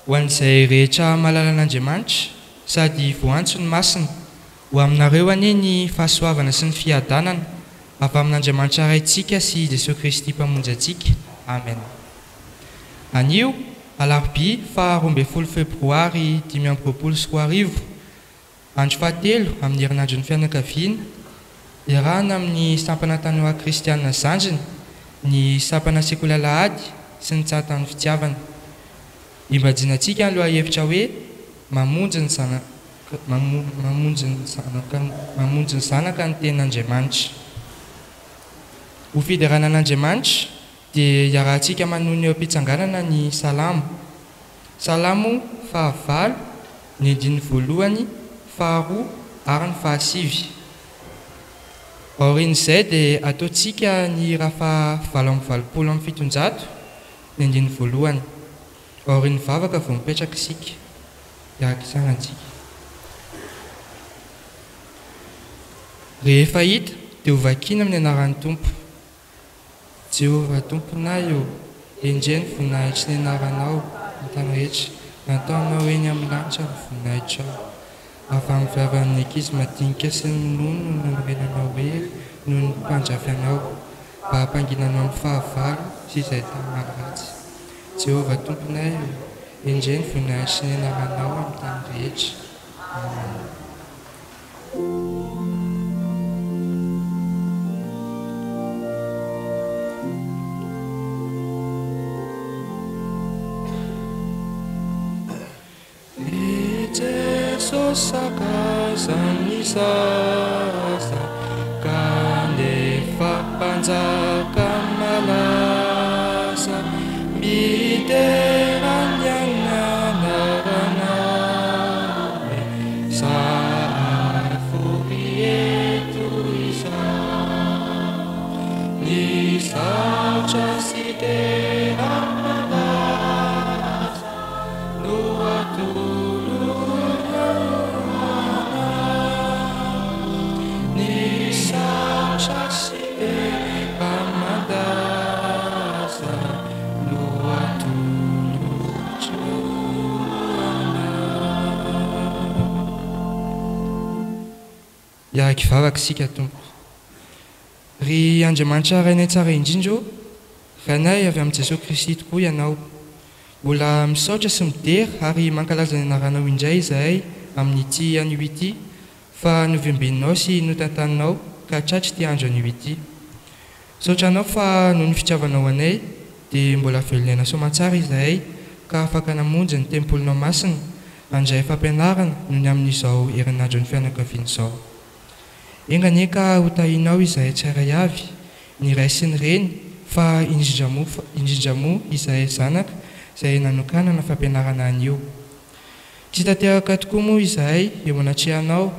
Ho an'izay rehetra mahalala an'Andriamanitra sady voantso ny masina, ho aminareo anie ny fahasoavana sy ny fiadanana avy amin'Andriamanitra Raintsika sy Jesoa Kristy Mpamonjy antsika. Amen. Anio, alarobia faha 12 febroary 2025, andro fahatelo amin'ny herinandron'ny fianakaviana, iarahana amin'ny Sampana Tanora Kristiana Zandriny, ny Sampana Sekoly Alahady sy ny Tsatan'ny Fitiavana. Imbajinantsika ny lohahevitra hoe Mamonjy ny zanaka Mamonjy ny zanaka Mamonjy ny zanaka ny Tenin'Andriamanitra. Ho fiderana an'Andriamanitra dia iarahantsika manonona eo am-pitsanganana ny Salamo. Salamo fahavalo, ny andininy voalohany, faharoa ary ny fahasivy. Aorian'izay dia ataontsika ny hira faha 788, ny andininy voalohany. Aorian'ny vavaka vao mipetraka isika, hiara-kisanga antsika. Rehefa hita dia hovakiana amin'ny anaran'ny Tompo. Jehovah Tomponay ô, endrey ny voninahitry ny anaranao ny tany rehetra, nataonao eny amin'ny lanitra ny voninahitrao. Avy amin'ny vavan'ny ankizy madinika sy ny minono no nanorenanao hery noho ny mpandrafy anao, mba hampanginanao ny fahavalo sy izay tany ratsy. Jehovah Tomponay ô, endrey ny voninahitry ny anaranao amin'ny tany rehetra. Amena. I Jesosy sakaizan'ny zaza kanefa mpanjaka malaza midera ny anaranao Zahay fory eto izao Ny sarotra sy tena malaza No atolotra ho anao Ny sarotra sy tena malaza No atolotro Hiaraka hivavaka isika Tompoko. Ry Andriamanitra Rainay tsara indrindra ô, Rainay avy amin'i Jesoa Kristy tokoa Ianao. Mbola misaotra sy midera ary mankalaza ny anaranao indray izahay amin'ity anio ity fa novimbininao sy notantaninao ka tratr'ity andro anio ity. Misaotra anao fa noho ny fitiavanao anay dia mbola velon'aina soamantsara izahay ka afaka namonjy ny tempolinao masina handray fampianarana noho ny amin'izao herinandron'ny fianakaviana izao. Enga anie ka ho tahinao izahay tsirairay avy, ny ray sy ny reny fa indrindra moa indrindra moa izahay zanaka izay nanokanana fampianarana anio. Tsy tanteraka tokoa moa izahay eo anatrehanao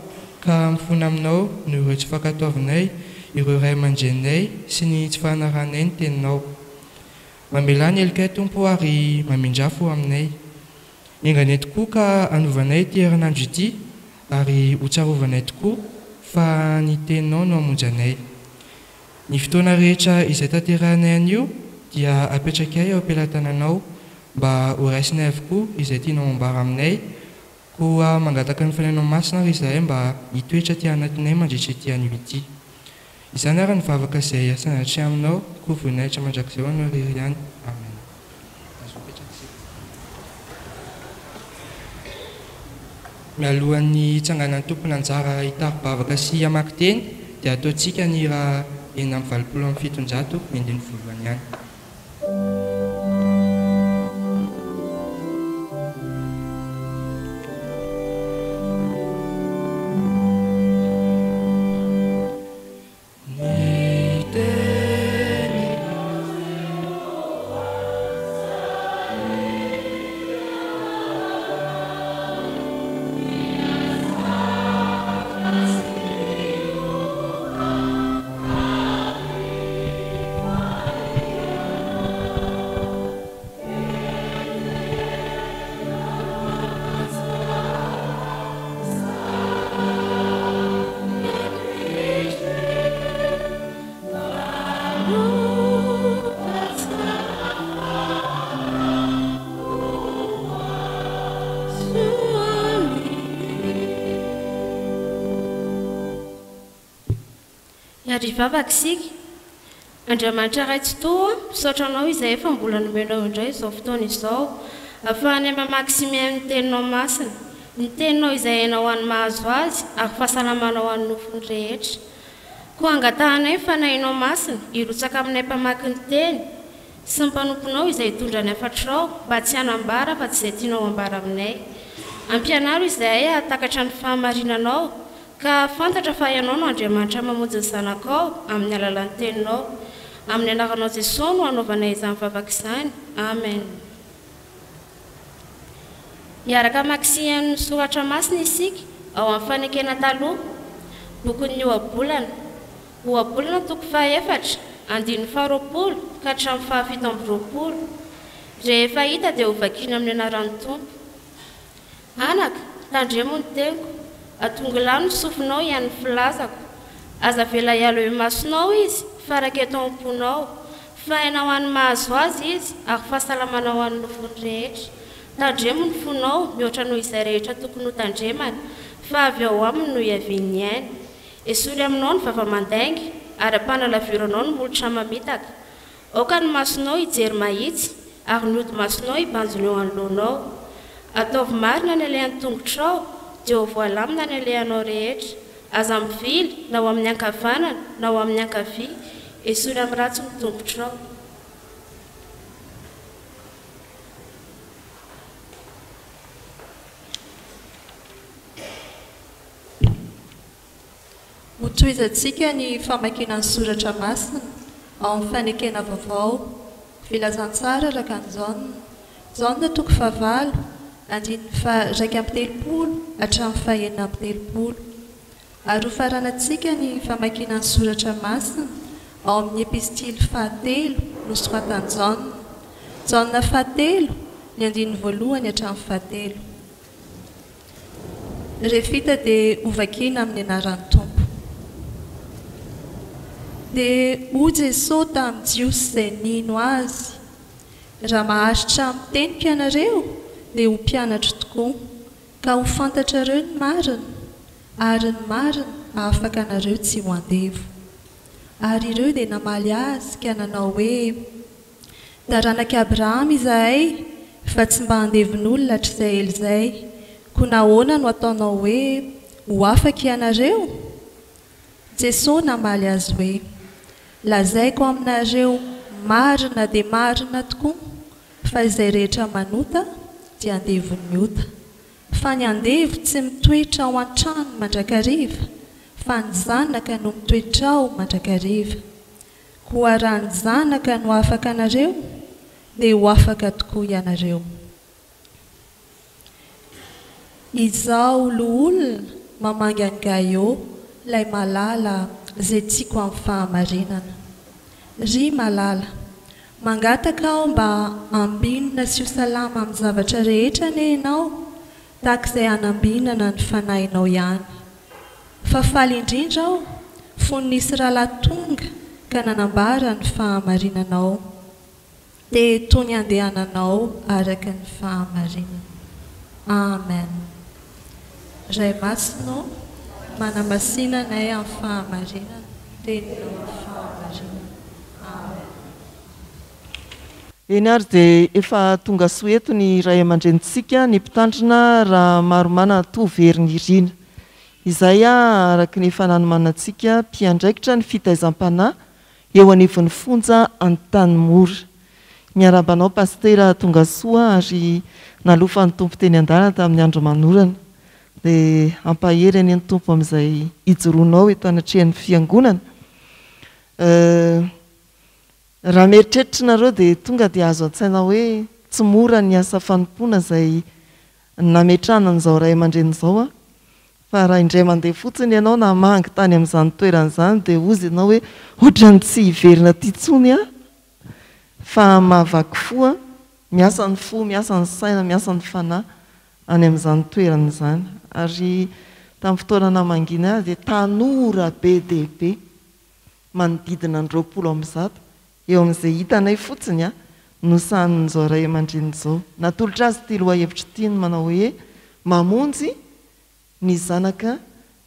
ka mifona aminao noho ireo tsy fankatoavinay ireo ray aman-dreninay sy ny tsy fanarahanay ny teninao. Mamelà ny helokay Tompo o ary mamindrà fo aminay. Enga anie tokoa ka hanovanay ity herinandro ity ary ho tsarovanay tokoa fa ny teninao no hamonjy anay. Ny fotoana rehetra izay tanterahinay anio dia apetrakay eo am-pelatananao mba ho raisinay avokoa izay tianao ambara aminay, koa mangataka ny Fanahinao Masina ary izahay mba hitoetra aty anatinay mandritra ity anio ity. Izany ary ny vavaka izay asandratra aminao, koa voninahitra mandrakizay ho anao irery ihany. Amen. Azo apetraka isika. Mialohan'ny hitsanganan'ny tompon'anjara hitari-bavaka sy hamaky teny dia ataontsika ny hira 786 ny andininy voalohany ihany. Ny teny. Ary hivavaka isika. Andriamanitra Ray Tsitoha, misaotra Anao izahay fa mbola nomenao indray izao fotoana izao, ahafahanay mamaky sy mihaino ny Teninao Masina. Ny Teninao izay aina ho an'ny mahazo azy ary fahasalamana ho an'ny nofony rehetra. Koa angatahanay ny Fanahinao Masina hirotsaka aminay mpamaky ny Teny sy ny mpanomponao izay hitondra ny hafatrao mba tsy hanambara afa-tsy izay tianao hambara aminay. Ampianaro izahay hahatakatra ny fahamarinanao ka hahafantatra fa Ianao no Andriamanitra mamonjy ny zanakao amin'ny alalan'ny Teninao. Amin'ny anaranao Jesoa no anaovanay izany vavaka izany. Amen. Miaraka hamaky sy hihaino ny soratra masina isika ao amin'ny Fanekena Taloha, bokin'ny Ohabolana. Ohabolana toko fahaefatra, andininy faharoapolo ka hatramin'ny fahafito amby roapolo. Rehefa hita dia hovakina amin'ny anaran'ny Tompo. Anaka, tandremo ny teniko, atongilano ny sofinao hihaino ny filazako. Aza avela hiala eo imasonao izy, fa raketo ao am-ponao. Fa aina ho an'ny mahazo azy izy, ary fahasalamana ho an'ny nofony rehetra. Tandremo ny fonao, mihoatra noho izay rehetra tokony hotandremana, fa avy ao aminy no iavian'ny aina. Esory aminao ny vava mandainga, ary ampanalaviro anao ny molotra mamitaka. Aoka ny masonao hijery mahitsy, ary ny hodi-masonao hibanjina eo anoloanao. Ataovy marina ny alehan'ny tongotrao, dia ho voalamina ny alehanao rehetra. Aza mivily, na ho amin'ny ankavanana, na ho amin'ny ankavia, esory amin'ny ratsy ny tongotrao. Hotohizantsika ny famakiana ny soratra masina ao amin'ny Fanekena Vaovao, Filazantsara araka an'i Jaona, Jaona toko fahavalo, andininy faha-31 hatramin'ny faha-36. Ary hofaranantsika ny famakiana ny soratra masina ao amin'ny Epistily fahatelo nosoratan'i Jaona, Jaona fahatelo, ny andininy voalohany hatramin'ny fahatelo. Rehefa vita dia hovakina amin'ny anaran'ny Tompo. Dia hoy Jesoa tamin'ny Jiosy izay nino Azy, Raha maharitra amin'ny teniko ianareo, dia ho mpianatro tokoa, ka ho fantatrareo ny marina, ary ny marina hahafaka anareo tsy ho andevo. Ary ireo dia namaly Azy ka nanao hoe, Taranak'i Abrahama izahay, fa tsy mba andevon'olona hatrizay ela izay, koa nahoana no ataonao hoe, Ho afaka ianareo? Jesoa namaly azy hoe, Lazaiko aminareo marina dia marina tokoa, fa izay rehetra manota dia andevon'ny ota. Fa ny andevo tsy mitoetra ao an-trano mandrakariva, fa ny zanaka no mitoetra ao mandrakariva. Koa raha ny Zanaka no afaka anareo, dia ho afaka tokoa ianareo. Izaho loholona mamangy an'i Gaio, ilay malala izay tiako amin'ny fahamarinana. Ry malala, mangataka aho mba hambinina sy ho salama amin'ny zavatra rehetra anie ianao, tahaka izay hanambinana ny fanahinao ihany. Fa faly indrindra aho fony nisy rahalahy tonga ka nanambara ny fahamarinanao, dia toy ny andehananao araka ny fahamarinana. Amen. Ray Masina ô, manamasina anay amin'ny fahamarinana, Teninao ny fahamarinana. Amen. Eny ary dia efa tongasoa eto ny ray aman-drenintsika ny mpitandrina Ramaromana Tovo Herinirina. Izay araka ny efa nanomanantsika mpiandraikitra ny fitaizam-panahy eo anivon'ny fonja Antanimora. Miarahaba anao Pasitera tongasoa ary nalofan'ny Tompo teny an-dalana tamin'ny andro manorana. Dia hampahery anie ny Tompo amin'izay ijoroanao eto anatrehan'ny fiangonana. Raha mieritreritra nareo dia tonga dia azo an-tsaina hoe tsy mora ny asa fanompoana izay nametrahana an'izao ray aman-dreny izao an! Fa raha indray mandeha fotsiny ianao namangy tany amin'izany toerana izany dia hozy ianao hoe ohatran'ny tsy hiverina aty intsony aho fa mahavaky fo an! Miasa ny fo, miasa ny saina, miasa ny fanahy any amin'izany toerana izany. Ary tamin'ny fotoana namangiana ahy dia tanora be dia be. manodidina ny 120 eo amin'izay hitanay fotsiny no sahanin'izao ray aman-dreny izao. Natolotra azy ity lohahevitra ity ny manao hoe Mamonjy ny zanaka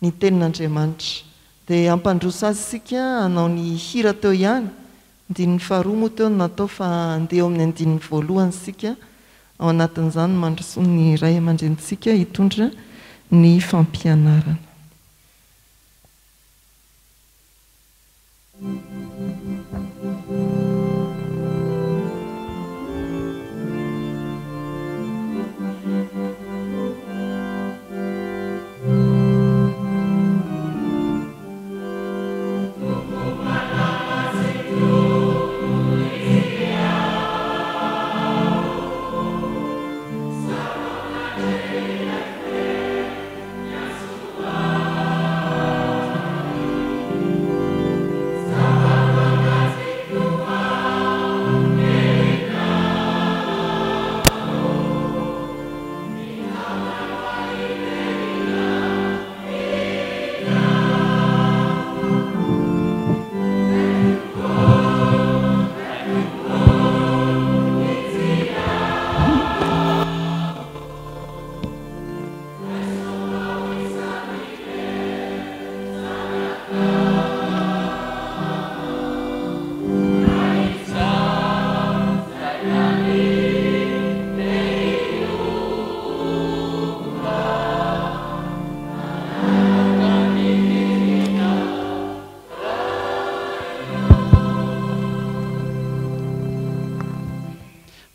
ny tenin'Andriamanitra. Dia hampandroso azy isika hanao ny hira teo ihany, andininy faharoa moa teo no natao fa handeha eo amin'ny andininy voalohany isika, ao anatin'izany no mandrosoa ny ray aman-drenintsika hitondra ny fampianarana.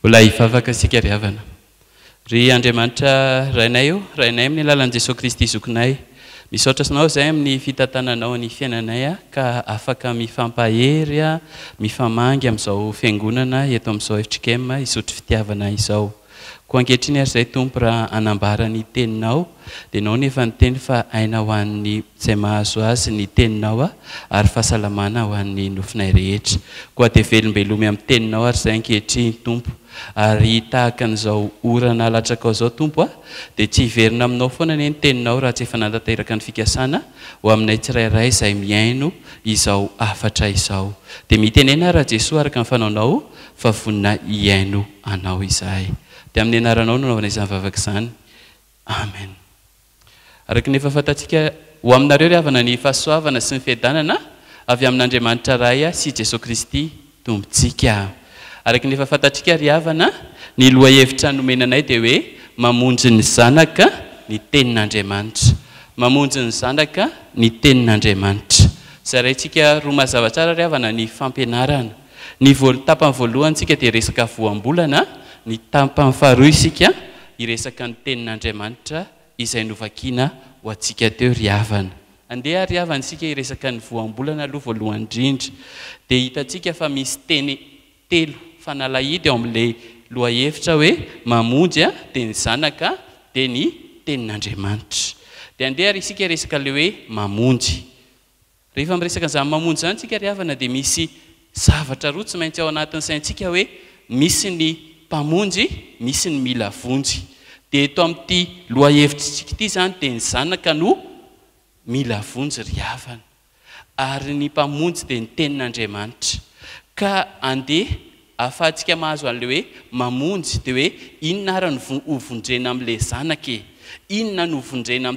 Mbola hivavaka isika ry havana. Ry Andriamanitra Rainay o, Rainay amin'ny alalan'i Jesoa Kristy Zokinay, misaotra Anao izahay amin'ny fitantananao ny fiainanay ka afaka mifampahery, mifamangy amin'izao Fiangonana eto amin'izao fjkm Isotry Fitiavana izao. Koa ankehitriny ary izay Tompo raha hanambara ny Teninao dia Ianao no efa niteny fa aina ho an'ny izay mahazo azy ny Teninao ary fahasalamana ho an'ny nofinay rehetra. Koa dia velombelomy amin'ny Teninao ary izay ankehitriny Tompo. Ary tahaka an'izao orana latsakao izao, Tompo a, dia tsy hiverina aminao foana anie ny Teninao raha tsy efa nanatanteraka ny fikasana ho aminay tsirairay izay mihaino izao hafatra izao. Dia mitenena ary Rajesoa araka ny fanaonao fa vonona hihaino Anao izahay. Dia amin'ny Anaranao no anaovana izany vavaka izany. Amen. Araka ny efa fantatsika, ho aminareo ry havana ny fahasoavana sy ny fiadanana avy amin'Andriamanitra Ray sy Jesoa Kristy Tompontsika. Araka ny efa fantatsika ry havana, ny lohahevitra nomena anay dia hoe mamonjy ny zanaka ny tenin'Andriamanitra. Mamonjy ny zanaka ny tenin'Andriamanitra. Zaraintsika roa mazava tsara ry havana ny fampianarana. Ny voal tapany voalohany tsika dia resaka voambolana, ny tapany faharoa isika hiresaka ny tenin'Andriamanitra izay novakiana ho antsika teo ry havana. Andeha ary havana isika hiresaka ny voambolana aloha voalohany indrindra. Dia hitantsika fa misy teny telo fanalahidy ao amin'ilay lohahevitra hoe mamonjy dia ny Zanaka dia ny tenin'Andriamanitra. Dia andeha ary isika hiresaka ilay hoe mamonjy. Rehefa miresaka an'izany mamonjy izany isika ry havana dia misy zavatra roa tsy maintsy ao anatin'ny saintsika hoe misy ny mpamonjy, misy ny mila vonjy. Dia eto amin'ity lohahevitr'isika ity izany dia ny zanaka no mila vonjy ry havana. Ary ny mpamonjy dia ny tenin'Andriamanitra. Ka andeha ahafahantsika mahazo an'ilay hoe mamonjy dia hoe inona ary no ho vonjena amin'ilay zanaka e? Inona no ho vonjena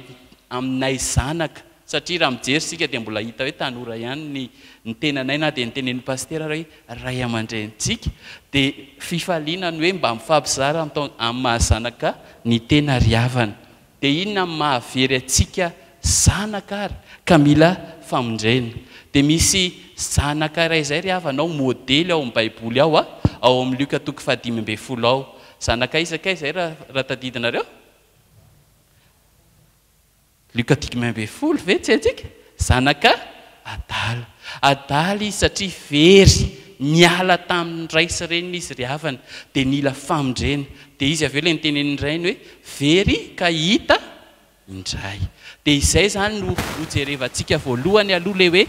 aminay zanaka? Satria raha mijery isika dia mbola hita hoe tanora ihany ny ny tenanay na dia notenenin'i Pasitera ary hoe ray aman-drenintsika dia fifaliana ny hoe mba mifampizara amin'ny amin'ny maha zanaka ny tena ry havana. Dia inona no mahavery antsika zanaka ary ka mila famonjena? Dia misy zanaka iray izay ry havana ao modely ao amin'ny baiboly ao a, ao amin'ny Lioka toko fahadimy ambin'ny folo ao. Zanaka iza kay izay raha raha tadidinareo? Lioka 15 ve tsy haintsika? Zanaka adala. Adala izy satria very, niala tamin'ny ray sy reniny izy ry havana, dia nila famonjena. Dia izy avy eo ilay nitenenin'ny rainy hoe very ka hita indray. Dia izay izany no hojerevantsika voalohany aloha ilay hoe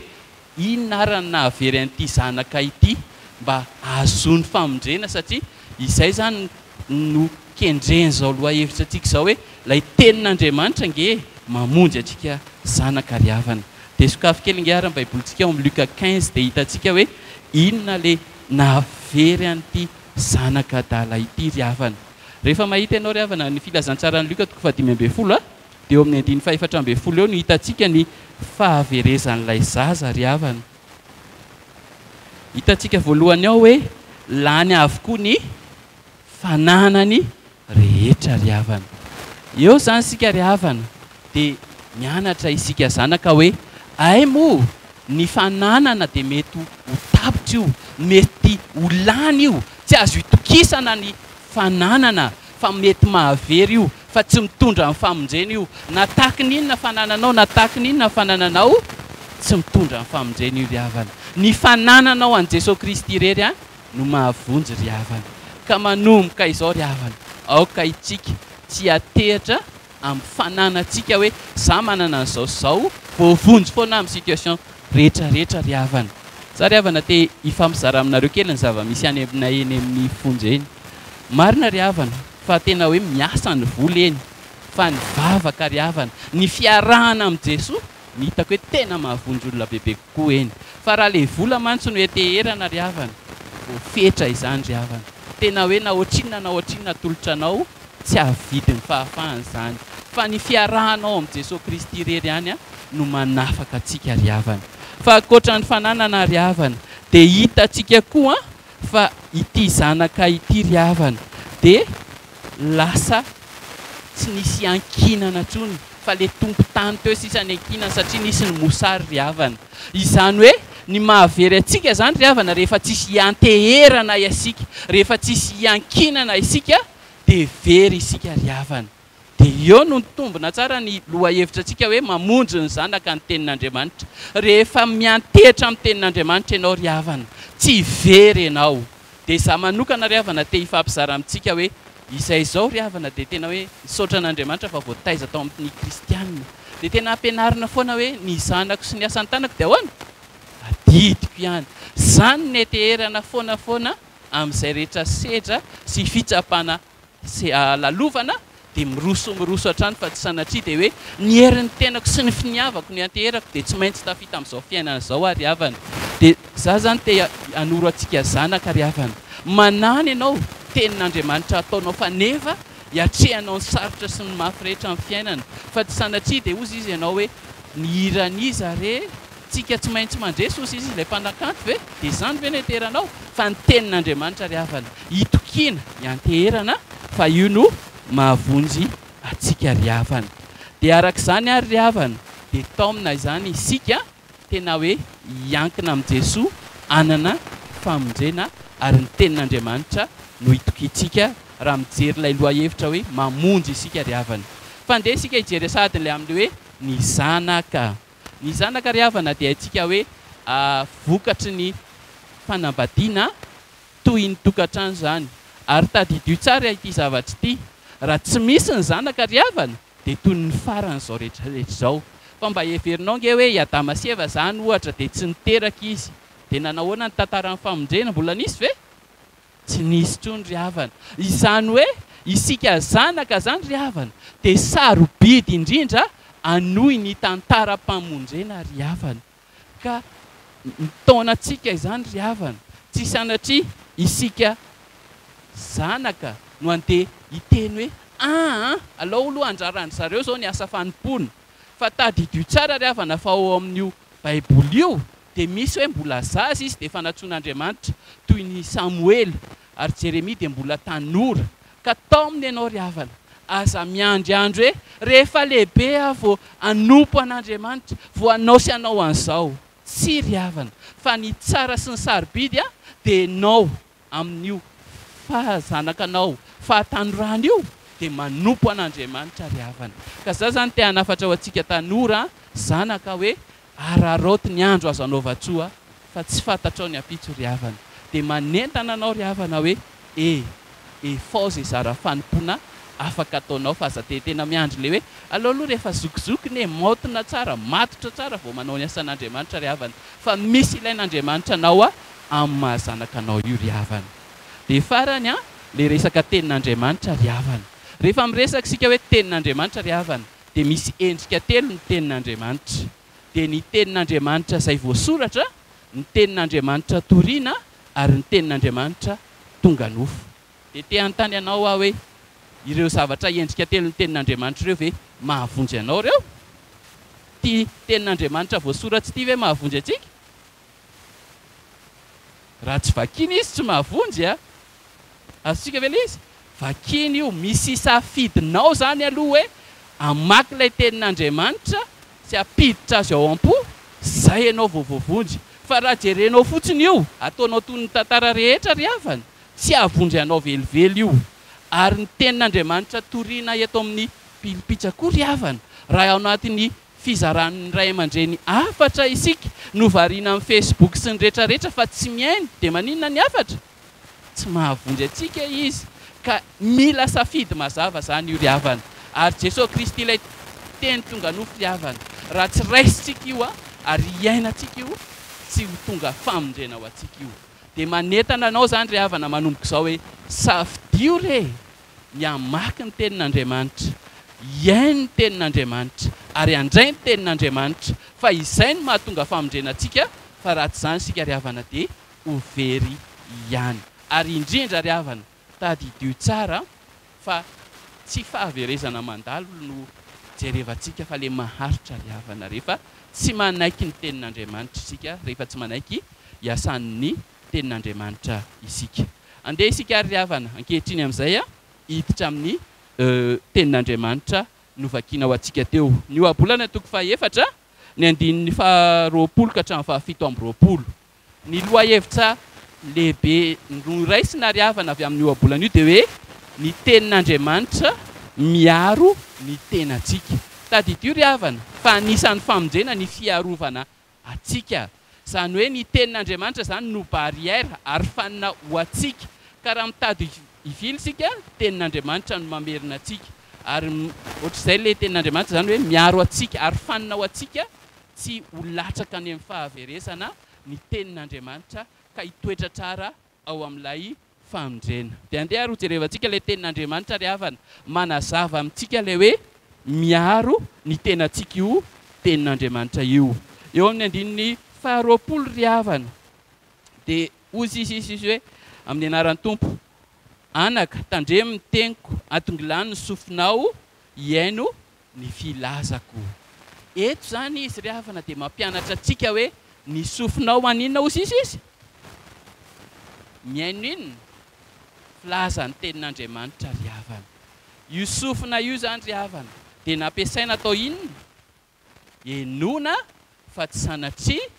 inona ary no nahavery an'ity zanaka ity mba hahazoany famonjena satria izay izany no kendren'izao lohahevitra antsika izao hoe ilay tenin'Andriamanitra ange mamonjy antsika zanaka ary havana. Dia sokafy kely ange ary ny baibolintsika ao amin'ny Luka 15 dia hitantsika hoe inona ilay nahavery an'ity zanaka adala ity ry havana. Rehefa mahita ianao ry havana ny filazantsaran'i Luka toko fahadimy ambin'ny folo a. Dia eo amin'ny andininy faha-14 eo no hitantsika ny fahaverezan'ilay zaza ry havana. Hitantsika voalohany ao hoe lany avokoa ny fananany rehetra ry havana. Eo izany isika ry havana dia mianatra isika zanaka hoe hay moa ny fananana dia mety ho tapitra io, mety ho lany io, tsy azo itokisana ny fananana fa mety mahavery io fa tsy mitondra ny famonjena io, na tahaky ny inona fanananao na tahaky ny inona fanananao tsy mitondra ny famonjena io ry havana. Ny fanananao an'i Jesoa Kristy irery an no mahavonjy ry havana. Ka manomboka izao ry havana, aoka itsika tsy hiatehatra amin'ny fananantsika hoe za manana an'izao sy izao, voavonjy foana amin'ny situation rehetra rehetra ry havana. Za ry havana te hifampizara aminareo kely ny zava-misy any aminay eny amin'ny fonja eny. Marina ry havana fa tena hoe miasa ny vola eny, fa ny vavaka ry havana, ny fiarahana amin'i Jesoa no hitako hoe tena mahavonjy olona bebe kokoa eny. Fa raha le vola mantsy no ianteherana ry havana, voafetra izany ry havana. Tena hoe na ohatrinona na ohatrinona atolotra anao, tsy hahavidy ny fahafahana izany. Fa ny fiarahanao amin'i Jesoa Kristy irery ihany no manafaka antsika ry havana. Fa ankoatra ny fananana ry havana, dia hitantsika koa fa ity zanaka ity ry havana, dia lasa tsy nisy iankinana intsony fa le tompon-tany teo sisa niankinana satria nisy ny mosary ry havana. Izany hoe ny mahavery antsika izany ry havana rehefa tsisy ianteherana isika, rehefa tsisy iankinana isika dia very isika ry havana. Dia eo no nitombina tsara ny lohahevitra antsika hoe mamonjy ny zanaka ny tenin'Andriamanitra. Rehefa miantehitra amin'ny tenin'Andriamanitra ianao ry havana, tsy very ianao. Dia izaho manokana ry havana te hifampizara amintsika hoe izay izao ry havana dia tena hoe misaotra an'Andriamanitra fa voataiza tao amin'ny kristiana. Dia tena ampianarina foana hoe ny zanako sy ny asan'ny tanako dia ahoana? Adidiko ihany. Izany no nianteherana foana foana amin'izay rehetra sedra sy fitsapana lalovana dia miroso miroso hatrany fa tsy sanatria dia hoe ny herin'ny tenako sy ny finiavako no ianteherako dia tsy maintsy tafita amin'izao fiainana izao aho ry havana. Dia za zany te hanoro antsika zanaka ry havana. Manana ianao tenin'Andriamanitra ataonao faneva hiatrehanao ny sarotra sy ny mafy rehetra amin'ny fiainana fa tsy sanatria dia hozy izy ianao hoe ny hiran'iza re Tsika tsy maintsy mandresy hozy izy ilay mpanakanto ve? Dia izany ve no ianteheranao? Fa ny tenin'Andriamanitra ry havana, itokiana, ianteherana fa io no mahavonjy antsika ry havana. Dia araka izany ary ry havana, dia taomina izany isika tena hoe hiankina amin'i Jesoa, hanana famonjena ary ny tenin'Andriamanitra no itokiantsika raha mijery ilay lohahevitra hoe mamonjy isika ry havana. Fa andeha isika hijery sahady ilay amin'ilay hoe ny zanaka. Ny zanaka ry havana dia haintsika hoe vokatry ny fanambadiana toy ny tokantrano izany. Ary tadidio tsara ity zavatra ity, raha tsy misy ny zanaka ry havana dia toy ny farany izao rehetra rehetra izao. Fa mba heverinao ange hoe i Adama sy Eva izany ohatra dia tsy niteraka izy, dia nanahoana ny tantaran'ny famonjena? Mbola nisy ve? Tsy nisy intsony ry havana. Izany hoe isika zanaka izany ry havana dia sarobidy indrindra hanohy ny tantaram-pamonjena ry havana. Ka mitaona antsika izany ry havana. Tsy sanatria isika zanaka no handeha hiteny hoe aa alao aloha anjaran-dry zareo izao ny asa fanompoana. Fa tadidio tsara ry havana fa ao amin'io baiboly io dia misy hoe mbola zaza izy dia efa nantsoin'Andriamanitra, toy ny Samoela, ary Jeremia dia mbola tanora. Ka taomina ianao ry havana, aza miandry andro hoe rehefa lehibe aho vao hanompo an'Andriamanitra, vao hanao sy hanao an'izao. Tsia ry havana, fa ny tsara sy ny sarobidy dia ianao amin'io fahazanakanao fahatanorana io dia manompo an'Andriamanitra ry havana. Ka za zany te hanafatra ho antsika tanora zanaka hoe Araraoty ny andro azo anaovan-tsoa fa tsy fantatrao ny ampitso ry havana. Dia manentana anao ry havana hoe e! efao izay zara fanompoana afaka ataonao fa aza dia tena miandry ilay hoe aleo aloha rehefa zokizokiny e! maotina tsara, matotra tsara vao manao ny asan'Andriamanitra ry havana fa misy ilain'Andriamanitra anao amin'ny maha zanaka anao io ry havana. Dia farany an, ilay resaka tenin'Andriamanitra ry havana. Rehefa miresaka isika hoe tenin'Andriamanitra ry havana dia misy endrika telo ny tenin'Andriamanitra, dia ny tenin'Andriamanitra izay voasoratra, ny tenin'Andriamanitra torina ary ny tenin'Andriamanitra tonga nofo. Dia te hanontany anao aho hoe, Ireo zavatra endrika telon'ny Tenin'Andriamanitra ireo ve mahavonjy anao ireo? Ity Tenin'Andriamanitra voasoratra ity ve mahavonjy antsika? Raha tsy vakiana izy tsy mahavonjy a! Azontsika ve ilay izy? Vakiana io, misy safidinao izany aloha hoe hamaky ilay Tenin'Andriamanitra sy hampiditra azy ao am-po, izay ianao vao voavonjy. Fa raha jerenao fotsiny io, ataonao toy ny tantara rehetra ry havana, tsy hahavonjy anao velively io. Ary ny Tenin'Andriamanitra torina eto amin'ny pilipitra koa ry havana, raha ao anatin'ny fizaran'ny ray aman-dreny hafatra isika no variana amin'ny Facebook sy ny retraretra fa tsy mihaino dia maninona ny hafatra? Tsy mahavonjy antsika izy ka mila safidy mazava zany io ry havana. Ary Jesoa Kristy ilay Teny tonga nofo ry havana, raha tsy raisintsika io ary iainantsika io tsy ho tonga famonjena ho antsika io. Dia manentana anao zany ry havana manomboka izao hoe safidio re e! ny hamaky ny Tenin'Andriamanitra, hihaino ny Tenin'Andriamanitra, ary handray ny Tenin'Andriamanitra, fa izay no mahatonga famonjena antsika, fa raha tsy izany isika ry havana dia ho very ihany. Ary indrindra ry havana, tadidio tsara fa tsy fahaverezana mandalo no jerevantsika fa le maharitra ry havana, rehefa tsy manaiky ny Tenin'Andriamanitra isika, rehefa tsy manaiky hiasan'ny Tenin'Andriamanitra isika. Andeha isika ary ry havana, ankehitriny amin'izay hiditra amin'ny Tenin'Andriamanitra novakiana ho antsika teo. Ny Ohabolana toko fahaefatra, ny andininy faharoapolo ka hatramin'ny fahafito amby roapolo. Ny lohahevitra lehibe noraisina ry havana avy amin'io ohabolana io dia hoe ny Tenin'Andriamanitra miaro ny tenantsika. Tadidio ry havana fa anisan'ny famonjena ny fiarovana antsika. Izany hoe ny tenin'Andriamanitra izany no barrière, arofanina ho antsika. Ka raha mitady hivily isika, tenin'Andriamanitra no mamerina antsika. Ary ohatr'izay ilay tenin'Andriamanitra izany hoe miaro antsika, arofanina ho antsika tsy ho latsaka any amin'ny fahaverezana ny tenin'Andriamanitra ka hitoetra tsara ao amin'ilay famonjena. Dia andeha ary hojerevantsika ilay tenin'Andriamanitra ry havana, manazava amintsika ilay hoe miaro ny tenantsika io tenin'Andriamanitra io. Eo amin'ny andininy faharoapolo ry havana, dia hoy izy izy hoe, amin'ny anaran'ny Tompo, Anaka, tandremo ny teniko, atongilano ny sofinao hihaino ny filazako. Eto izany izy ry havana dia mampianatra antsika hoe ny sofinao haninona hozy izy izy? Mihaino inona? Filaza ny tenin'Andriamanitra ry havana. Io sofina io izany ry havana dia nampiasaina atao inona? Henoina fa tsy sanatria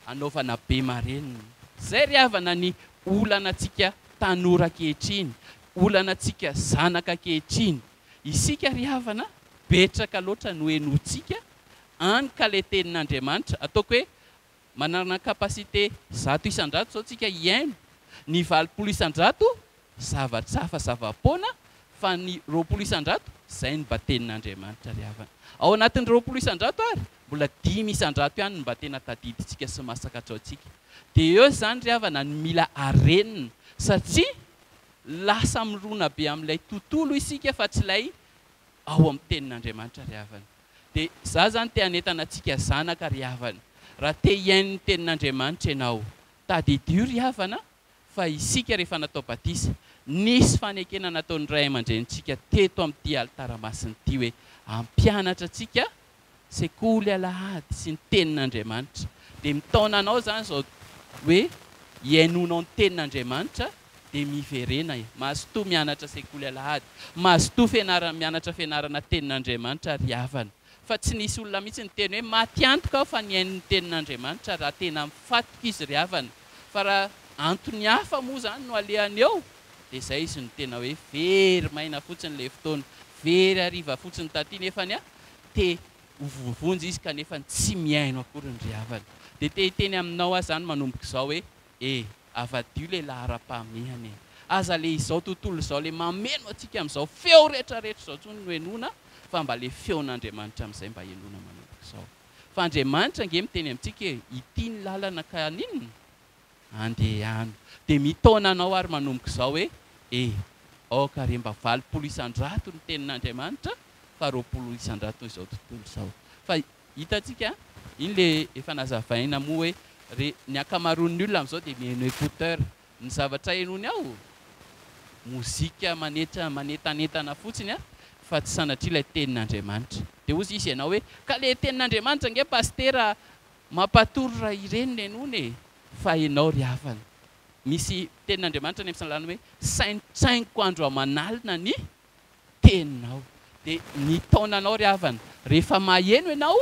anaovana be marenina. Izay ry havana ny olana antsika tanora ankehitriny, olana antsika zanaka ankehitriny. Isika ry havana, betraka loatra no henointsika, any ka le tenin'Andriamanitra, ataoko hoe manana capacité 100% zao tsika hihaino, ny 80% zavatra hafa zava-poana, fa ny 20% zay no mba tenin'Andriamanitra ry havana. Ao anatin'ny 20% ary, mbola 5% ihany no mba tena tadidintsika sy masaka hatraontsika. Dia eo izany ry havana no mila harenina, satria Lasa mirona be amin'ilay tontolo isika fa tsy ilay ao amin'ny tenin'Andriamanitra ry havana. Dia za zany te hanentana antsika zanaka ry havana. Raha te hihaino ny tenin'Andriamanitra ianao, tadidio ry havana fa isika rehefa natao batisa, nisy fanekena nataon'ny ray aman-drenintsika teto amin'ity alitara masina ity hoe hampianatra antsika sekoly alahady sy ny tenin'Andriamanitra. Dia mitaona anao izany izao hoe hihainoanao ny tenin'Andriamanitra dia miverena e. Mazotoa mianatra sekoly alahady. Mazotoa fianarana mianatra fianarana tenin'Andriamanitra ry havana. Fa tsy nisy olona mihitsy niteny hoe maty antoka aho fa nihaino ny tenin'Andriamanitra raha tena mifatoka izy ry havana. Fa raha antony hafa moa izany no alehany eo dia izay izy no tena hoe very maina fotsiny ilay fotoana. Very hariva fotsiny taty nefany te ho voavonjy izy kanefa tsy mihaino akory ny ry havana. Dia te hiteny aminao aho izany manomboka izao hoe e, avadio ilay laharam-pahamehana e. Aza le izao tontolo izao le mameno antsika amin'izao feo rehetra rehetra izao intsony no henoina fa mba le feon'Andriamanitra amin'izay mba henoina manomboka izao. Fa Andriamanitra ange miteny amintsika e, ity ny lalana ka haninona? Andehano. Dia mitaona anao ary manomboka izao hoe e, aoka re mba 80% ny tenin'Andriamanitra fa 20% izao tontolo izao. Fa hitantsika, iny le efa nazavaina moa hoe re, ny ankamaroan'ny olona amin'izao dia mihaino écouteur. Ny zavatra henoiny ao? mozika manetra manetanentana fotsiny a, fa tsy sanatria ilay tenin'Andriamanitra. Dia hozy izy ianao hoe, ka le tenin'Andriamanitra ange pasitera mampatory raha ireny no henoina e! Fa ianao ry havana, misy tenin'Andriamanitra any amin'ny Salamo hoe, saintsainiko andro aman'alina ny teninao. Dia ny taonanao ry havana, rehefa maheno ianao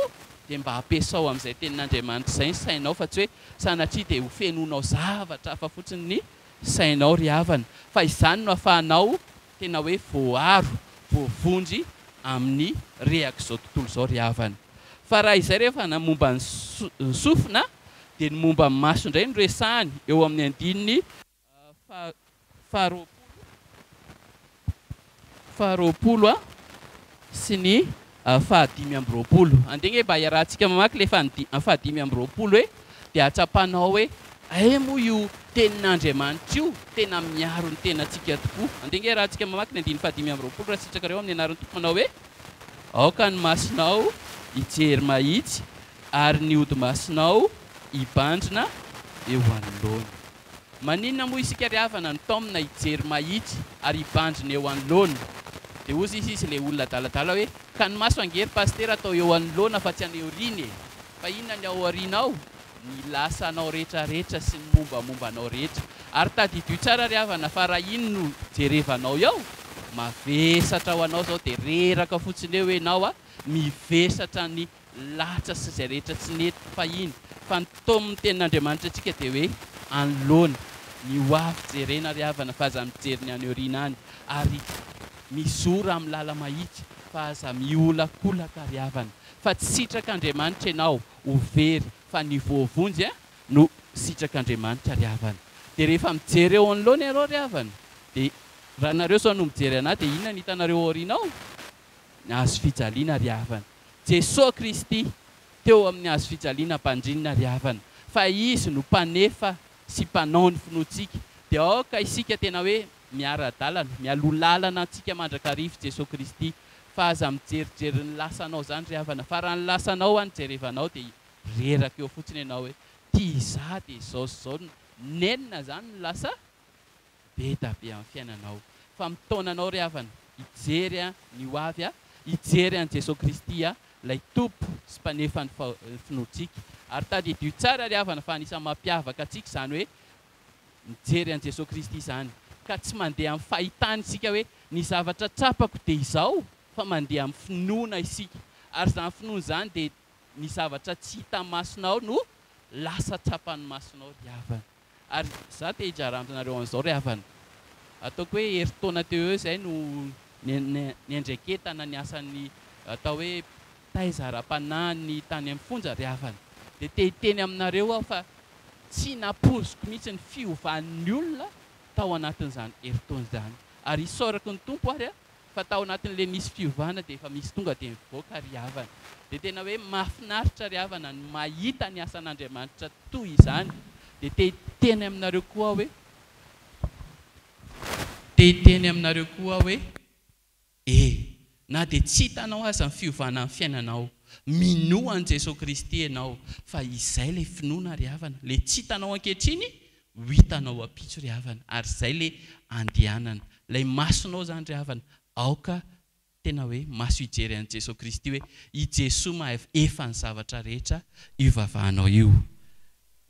dia mba ampiasao amin'izay tenin'Andriamanitra izay ny sainao fa tsy hoe sanatria dia ho fenoinao zavatra hafa fotsiny ny sainao ry havana. Fa izany no ahafahanao tena hoe voaaro, voavonjy amin'ny rehak'izao tontolo izao ry havana. Fa raha izay rehefa na momba ny sofina dia ny momba ny maso indray no resahany eo amin'ny andininy faharoapolo faharoapolo sy ny fahadimy amby 20. Andeha nge mba hiarahantsika mamaky ilay fahadimy amby 20 hoe, dia hahatsapanao hoe ay moa io tenin'Andriamanitra io tena miaro ny tenantsika tokoa. Andeha nge hiarahantsika mamaky ny andininy fahadimy amby 20 raha sitrakareo amin'ny anaran'ny Tompo manao hoe, aoka ny masonao hijery mahitsy ary ny hodi-masonao hibanjina eo anoloana. Maninona moa isika ry havana no taomina hijery mahitsy ary hibanjina eo anoloana? Dia hozy izy izy ilay olona adaladala hoe, ka ny maso ange ry pasitera atao eo anoloana fa tsy any aoriana e! Fa inona ny ao aoriana ao? Ny lasanao rehetrarehetra sy ny mombamomba anao rehetra. Ary tadidio tsara ry havana fa raha iny no jerevanao eo, mavesatra ho anao izao dia reraka fotsiny eo ianao a, mivesatra ny latsa sy izay rehetra tsy nety fahiny, fa ny taomin'ny tenin'Andriamanitra antsika dia hoe anoloana, ny ho avy jerena ry havana fa aza mijery ny any aoriana any, ary mizora amin'ny lala-mahitsy fa aza miolakolaka ry havana, fa tsy sitrak'Andriamanitra ianao ho very fa ny voavonjy no sitrak'Andriamanitra ry havana. Dia rehefa mijery eo anoloana ianao ry havana dia raha nareo izao no mijery anah dia inona no hitanareo aoriana ao? Ny hazo fijaliana ry havana. Jesoa Kristy teo amin'ny hazo fijaliana mpandrinina ry havana, fa Izy no mpanefa sy mpanao ny finoantsika, dia aoka isika tena hoe miara-dalana, mialoha lalana antsika mandrakariva Jesoa Kristy, fa aza mijerijery ny lasanao izany ry havana, fa raha ny lasanao any jerevanao dia reraka eo fotsiny ianao hoe ty izaho dia izao sy izao, nenina izany no lasa be da be amin'ny fiainanao fa mitaona anao ry havana hijery ny ho avy, hijery an'i Jesoa Kristy ilay Tompo sy Mpanefa ny finoantsika. Ary tadidio tsara ry havana fa anisan'ny mampiavaka antsika izany hoe mijery an'i Jesoa Kristy izany. Ka tsy mandeha amin'ny fahitana isika hoe ny zavatra tsapako dia izao fa mandeha amin'ny finoana isika. Ary izany finoana izany dia ny zavatra tsy hita masonao no lasa tsapan'ny masonao ry havana. Ary za te hijara aminareo an'izao ry havana. Ataoko hoe herintaona teo eo izay no niandraiketana ny asan'ny atao hoe mpitaiza ara-panahy ny tany amin'ny fonja ry havana. Dia te hiteny aminareo aho fa tsy nampoiziko mihitsy ny fiovan'ny olona tao anatin'izany herintaona izany. Ary isaorako ny Tompo ary aho fa tao anatin'ilay nisy fiovana dia efa misy tonga dia mivoaka ry havana. Dia tena hoe mahafinaritra ry havana ny mahita ny asan'Andriamanitra toy izany. Dia te hiteny aminareo koa aho hoe, te hiteny aminareo koa aho hoe, e, na dia tsy hitanao aza ny fiovana amin'ny fiainanao, minoa an'i Jesoa Kristy ianao fa izay ilay finoana ry havana, ilay tsy hitanao ankehitriny ho hitanao ampitso ry havana, ary izay le andehanana, ilay masonao izany ry havana, aoka tena hoe maso hijery an'i Jesoa Kristy hoe i Jesoa mahay efa ny zavatra rehetra io vavahanao io.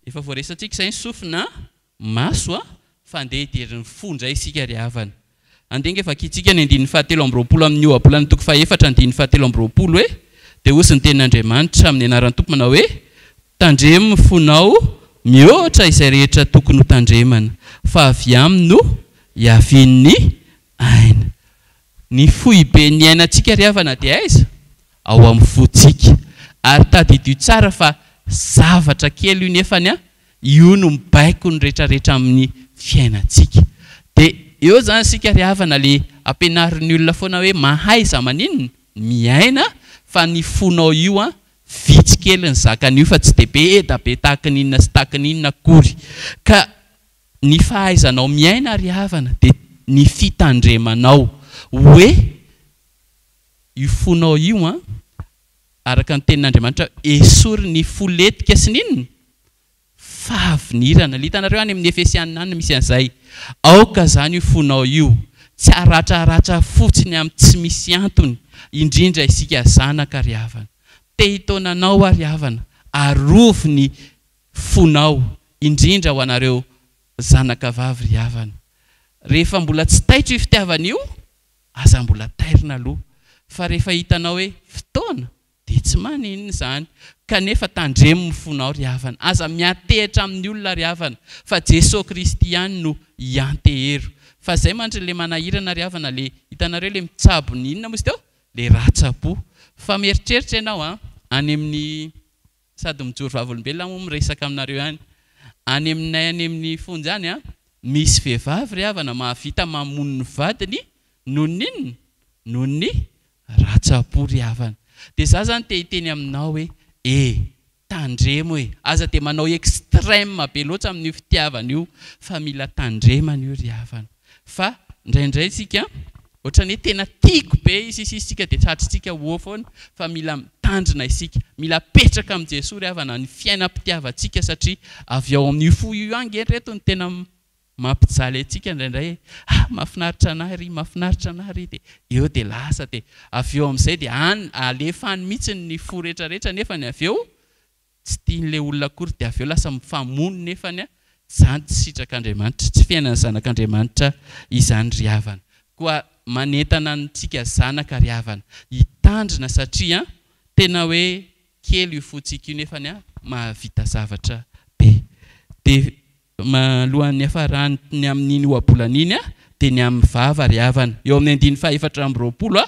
Efa voaresantsika izay ny sofina, maso a, fa andeha hijery ny fo indray isika ry havana. Andeha ange vakintsika ny andininy fahatelo amby 20 amin'ny ohabolana toko fahefatra andininy fahatelo amby 20 hoe, dia hozy ny tenin'Andriamanitra amin'ny anaran'ny Tompo manao hoe, Tandremo ny fonao mihoatra izay rehetra tokony ho tandremana, fa avy aminy no hiavian'ny aina. Ny foiben'ny ainantsika ry havana dia aiza? Ao amin'ny fontsika. Ary tadidio tsara fa zavatra kely io nefany an, io no mibaiko ny rehetrarehetra amin'ny fiainantsika. Dia eo izany isika ry havana le ampianarin'ny olona foana hoe mahaiza maninona? Miaina, fa ny fonao io an, vitsy kely ny zakan'io fa tsy dia be da be tahaka ny inona sy tahaka ny inona akory. Ka ny fahaizanao miaina ry havana dia ny fitandremanao hoe io fonao io an, araka ny tenin'Andriamanitra hoe esory ny fo lentika sy ny inona? Fahavinirana. Le hitanareo any amin'ny Efesianina any misy an'izay. Aoka izany io fonao io tsy haratraratra fotsiny amin'ny tsy misy antony, indrindra isika zanaka ry havana. Te hitaona anao aho ry havana, arovy ny fonao, indrindra ho anareo zanaka vavy ry havana. Rehefa mbola tsy taitra io fitiavana io, aza mbola tairina aloha. Fa rehefa hitanao hoe fotoana, Dia tsy maninona izany. Kanefa tandremo ny fonao ry havana. Aza miantehitra amin'ny olona ry havana, fa Jesoa Kristy ihany no iantehero. Fa izay mantsy le manahirana ry havana, le hitanareo le mitsabo ny inona moa izy teo? Le ratsa-po. Fa mieritreritra ianao an, any amin'ny, sady mijoro vavolombelona aho moa miresaka aminareo ihany. Any aminay any amin'ny fonja any an, misy vehivavy ry havana mahavita mamono ny vadiny noho ny inona? Noho ny Ratsa-po ry havana. Dia za zany te hiteny aminao hoe e! Tandremo e! Aza dia manao extrême be loatra amin'io fitiavana io fa mila tandremana io ry havana. Fa indraindray tsika ohatran'ny hoe tena tiako be izy izy izy tsika dia tratrintsika ho eo foana fa mila mitandrina isika. Mila apetraka amin'i Jesoa ry havana ny fiainam-pitiavantsika satria avy ao amin'io fo io ihany nge ry reto no tena Mampijaly antsika indraindray hoe ah mahafinaritra anah ry, mahafinaritra anah ry dia eo dia lasa dia avy eo amin'izay dia any alefa any mihitsy ny fo rehetrarehetra nefany avy eo tsy tian'ilay olona akory dia avy eo lasa mifamono nefany izany tsy sitrak'Andriamanitra, tsy fiainan'ny zanak'Andriamanitra izany ry havana. Koa manentana antsika zanaka ry havana hitandrina satria tena hoe kely io fontsika io nefany mahavita zavatra be dia Alohan'ny hiafarany ny amin'iny ohabolana iny dia ny amin'ny vava ry havana. Eo amin'ny andininy faha-24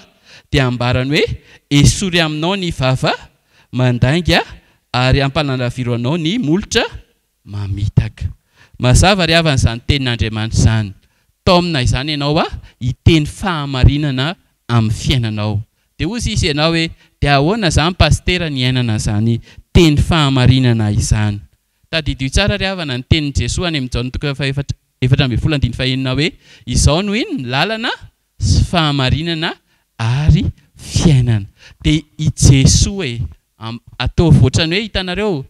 dia ambarany hoe, Esory aminao ny vava mandainga ary ampanalaviro anao ny molotra mamitaka. Mazava ry havana izany tenin'Andriamanitra izany. Taomina izany ianao hiteny fahamarinana amin'ny fiainanao. Dia hozy izy ianao hoe, dia ahoana izany pasitera ny hiainana izany teny fahamarinana izany? Tadidio tsara ry havana ny tenin'i Jesoa any amin'ny Jaona toko faha 14 andininy fahenina hoe, Izao no inona? Lalana sy fahamarinana ary fiainana. Dia i Jesoa e! Ataovy ohatran'ny hoe hitanareo,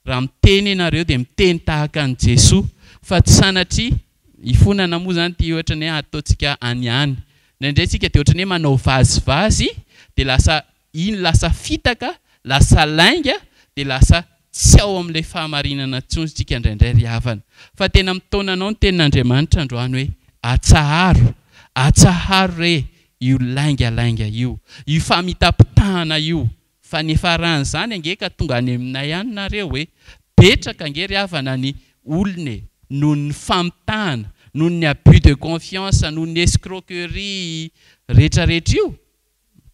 raha miteny ianareo dia miteny tahaka an'i Jesoa fa tsy sanatria hifonana moa izany ity ohatran'ny hoe ataontsika any any. Indraindray isika dia ohatran'ny hoe manao vazivazy dia lasa iny lasa fitaka, lasa lainga, dia lasa tsy ao amin'ilay fahamarinana intsony isika indraindray ry havana. Fa tena mitaona anao ny tenin'Andriamanitra androany hoe, atsaharo, atsaharo re io laingalainga io, io famitapitahana io, fa ny niafaran'izany ange ka tonga any aminay any nareo e, betraka ange ry havana ny olona e, noho ny famitahana, noho ny abus de confiance, noho ny escroquerie retraretra io,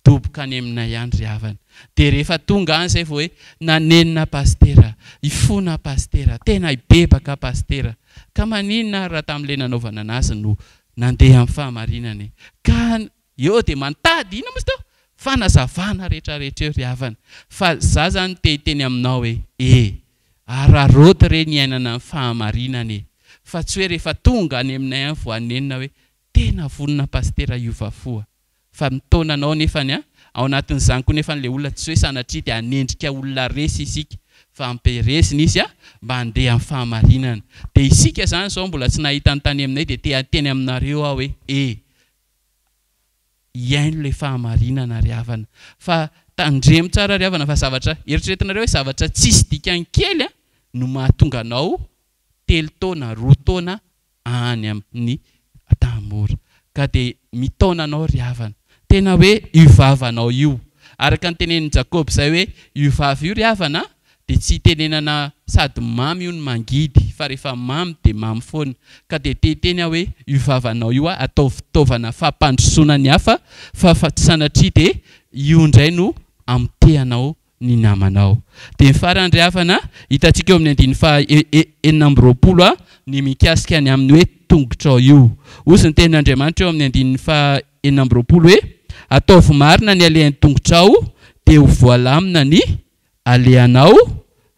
Midoboka any aminay ihany ry havana. Dia rehefa tonga any izay vao hoe nanenina pasitera, hifona pasitera, tena hibebaka pasitera. Ka maninona ary raha tamin'ilay nanaovana anazy no nandeha amin'ny fahamarinana e? Ka eo dia mantady inona moa izy teo? Fanazavana rehetrarehetra eo ry havana. Fa za zany te hiteny aminao hoe e! Araraoty re ny iainana ny fahamarinana e! Fa tsy hoe rehefa tonga any aminay any vao hanenina hoe tena vonona pasitera hiova fo a! Fa mitaona anao nefany an! Ao anatin'izany koa nefany ilay olona tsy hoe sanatria dia hanendrika olona resy isika fa ampiherezina izy an! mba handeha amin'ny fahamarinana. Dia isika izany izao mbola tsy nahita ny tany aminay dia te hiteny aminareo aho hoe e! hihaino ilay fahamarinana ry havana. Fa tandremo tsara ry havana fa zavatra, eritreretinareo hoe zavatra tsisy dikany kely an! no mahatonga anao telo taona, roa taona any amin'ny Antanimora. Ka dia mitaona anao ry havana. Tena hoe io vavanao io. Araka ny tenenin'i Jakoba izay hoe io vava io ry havana dia tsy itenenana sady mamy io no mangidy fa rehefa mamy dia mamy foana. Ka dia te hiteny aho hoe io vavanao io ataovy fitaovana fampandrosoana ny hafa fa tsy sanatria dia io indray no amotehanao ny namanao. Dia ny farany ry havana, hitantsika eo amin'ny andininy faha 26 ny mikasika ny amin'ny hoe tongotrao io. Hozy ny tenin'Andriamanitra eo amin'ny andininy faha 26 hoe, Ataovy marina ny alehan'ny tongotrao, dia ho voalamina ny alehanao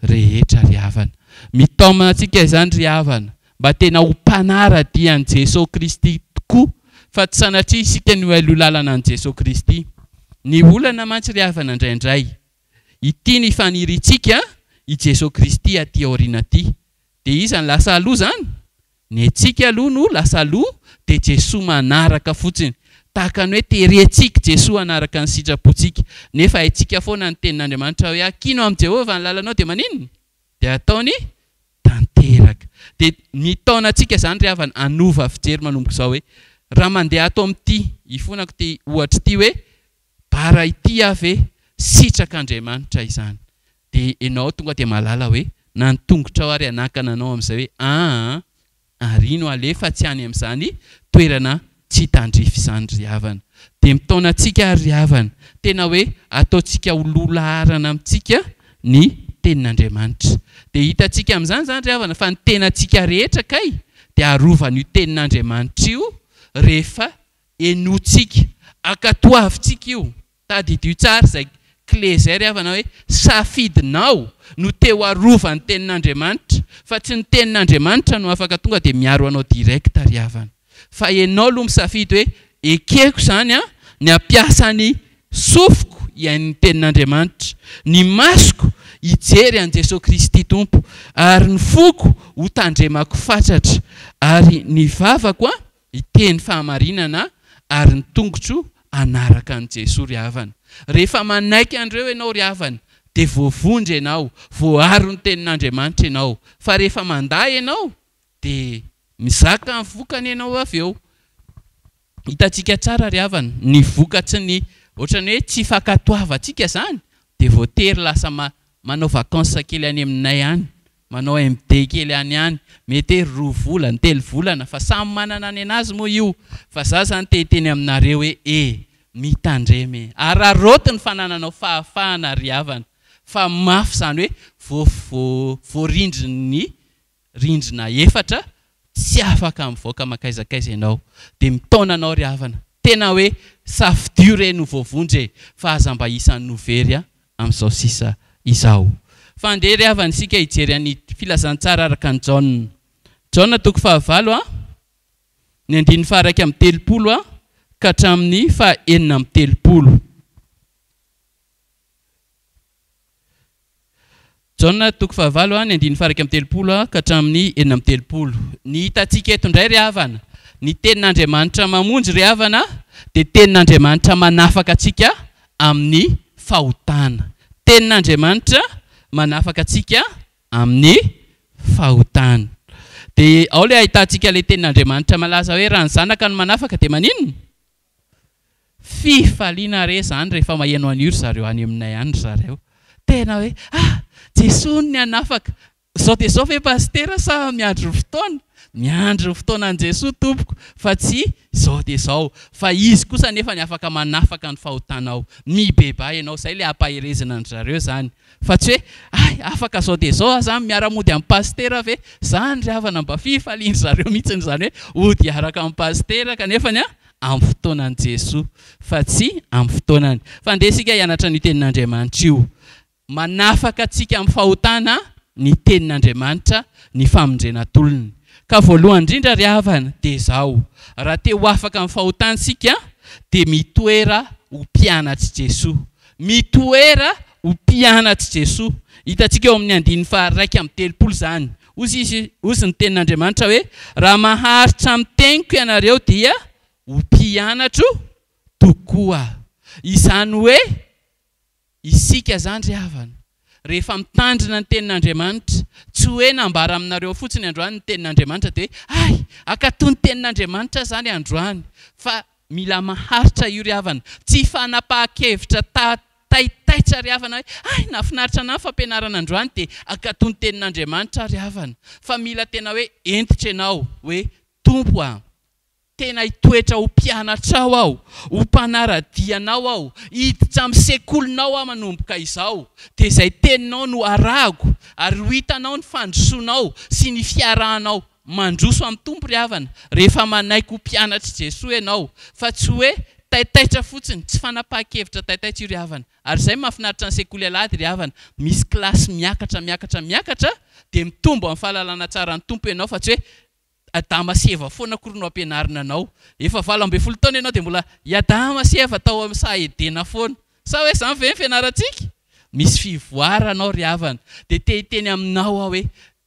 rehetra ry havana. Mitaoma antsika izany ry havana, mba tena ho mpanara-dia an'i Jesoa Kristy tokoa, fa tsy sanatria isika no hialoha lalana an'i Jesoa Kristy. Ny olana mantsy ry havana indraindray, ity ny faniriantsika i Jesoa Kristy aty aoriana aty, Dia iza no lasa aloha izany? Ny antsika aloha no lasa aloha dia Jesoa manaraka fotsiny. Tahaka ny hoe terentsika Jesoa hanaraka ny sitrapontsika. Nefa haintsika foana ny tenin'Andriamanitra hoe ankino amin'i Jehovah ny lalanao dia maninona? Dia ataony tanteraka. Dia mitaona antsika izany ry havana hanova fijery manomboka izao hoe raha mandeha ato amin'ity, ifonako ity ohatra ity hoe bara ity aho ve sitrak'Andriamanitra izany? Dia ianao tonga dia mahalala hoe na ny tongotrao ary hanakana anao amin'izay hoe aa ary no alefa tsy any amin'izany toerana tsy tandrify izany ry havana. Dia mitaona antsika ary ry havana, tena hoe ataontsika ho loha laharana amintsika ny tenin'Andriamanitra. Dia hitantsika amin'izany izany ry havana fa ny tenantsika rehetra kay dia arovan'io tenin'Andriamanitra io rehefa henointsika, ankatoavintsika io. Tadidio tsara izay clé izay ry havana hoe safidinao no te ho arovan'ny tenin'Andriamanitra fa tsy ny tenin'Andriamanitra no afaka tonga dia miaro anao direct ry havana fa enao aloha misafidy hoe ekeko izany an ny hampiasa ny sofiko hihaino ny tenin'Andriamanitra, ny masoko hijery an'i Jesoa Kristy Tompo ary ny foko ho tandremako fatratra ary ny vavako an hiteny fahamarinana ary ny tongotro hanaraka an'i Jesoa ry havana. Rehefa manaiky an'ireo ianao ry havana dia voavonjy ianao, voaaro ny tenin'Andriamanitra ianao. Fa rehefa mandà ianao dia mizaka ny vokany ianao avy eo. Hitantsika tsara ry havana ny vokatry ny ohatran'ny hoe tsy fankatoavantsika izany dia voatery lasa manao vacances kely any aminay any. Manao MD kely any ihany, mety hoe roa volana, telo volana, fa samy manana ny anazy moa io, fa za zany te hiteny aminareo hoe e, mitandrema e, araraoty ny fanananao fahafahana ry havana, fa mafy izany hoe vo voarindrin'ny rindrina efatra, tsy afaka mivoaka mankaizakaiza ianao, dia mitaona anao ry havana, tena hoe safidio re no voavonjy e, fa aza mba isan'ny ho very a, amin'izao sisa izao. Fa andeha ry havana isika hijery an'ny filazantsara araka an'i Jaona. Jaona toko fahavalo a, ny andininy faha-31 a, ka hatramin'ny faha-36. Jaona toko fahavalo a, ny andininy faha-31 a, ka hatramin'ny 36. Ny hitantsika eto indray ry havana, ny tenin'Andriamanitra mamonjy ry havana dia tenin'Andriamanitra manafaka antsika amin'ny fahotana. Tenin'Andriamanitra manafaka antsika amin'ny fahotana. Dia ao ilay ahitantsika ilay tenin'Andriamanitra malaza hoe raha ny zanaka no manafaka dia maninona? Fifaliana re izany rehefa maheno an'io ry zareo any aminay any ry zareo. Tena hoe ah! Jesoa no hanafaka. Zao dia zao ve Pasitera sa miandry ny fotoana? Miandry ny fotoanan'i Jesoa tompoko fa tsy izao dia izao. Fa Izy kosa anefa ny afaka manafaka ny fahotanao. Mibebaha ianao, izay ilay ampaherezina an-dry zareo izany. Fa tsy hoe hay afaka izao dia izao aho izany miara-mody amin'i Pasitera ve? Izany ry havana mba fifalian-dry zareo mihitsy izany hoe hody hiaraka amin'i Pasitera kanefa ny amin'ny fotoanan'i Jesoa fa tsy amin'ny fotoanany. Fa andeha isika hianatra an'io tenin'Andriamanitra io. Manafaka antsika amin'ny fahotana ny Tenin'Andriamanitra, ny famonjena atolony. Ka voalohany indrindra ry havana dia izao, raha te ho afaka amin'ny fahotana isika dia mitoera ho mpianatr'i Jesoa. Mitoera ho mpianatr'i Jesoa. Hitantsika eo amin'ny andininy faha-31 izany. Hozy izy, hozy ny Tenin'Andriamanitra hoe, Raha maharitra amin'ny teniko ianareo dia ho mpianatro tokoa. Izany hoe Isika izany ry havana, rehefa mitandrina ny tenin'Andriamanitra, tsy hoe nambara aminareo fotsiny androany ny tenin'Andriamanitra dia hoe hay, hankatò ny tenin'Andriamanitra aho izany androany, fa mila maharitra io ry havana, tsy fanapahan-kevitra taitaitra ry havana hoe hay, nahafinaritra anah ny fampianarana androany dia hankatò ny tenin'Andriamanitra aho ry havana, fa mila tena hoe hentitra ianao hoe Tompo a! Tena hitoetra ho mpianatrao aho, ho mpanara-dia anao aho, hiditra amin'ny sekolinao aho manomboka izao, dia izay teninao no arahako, ary ho hitanao ny fandrosoanao sy ny fiarahanao mandroso amin'ny Tompo ry havana, rehefa manaiky ho mpianatr'i Jesoa ianao, fa tsy hoe taitaitra fotsiny, tsy fanapahan-kevitra taitaitra io ry havana, ary izay mahafinaritra ny sekoly alahady ry havana, misy kilasy miakatra miakatra miakatra, dia mitombo amin'ny fahalalana tsara ny Tompo ianao fa tsy hoe Adama sy Eva foana akory no ampianarina anao. Efa 18 taona ianao dia mbola i Adama sy Eva tao amin'ny saha Edena foana. Sa hoe izany ve ny fianarantsika? Misy fivoarana ao ry havana. Dia te hiteny aminao aho hoe,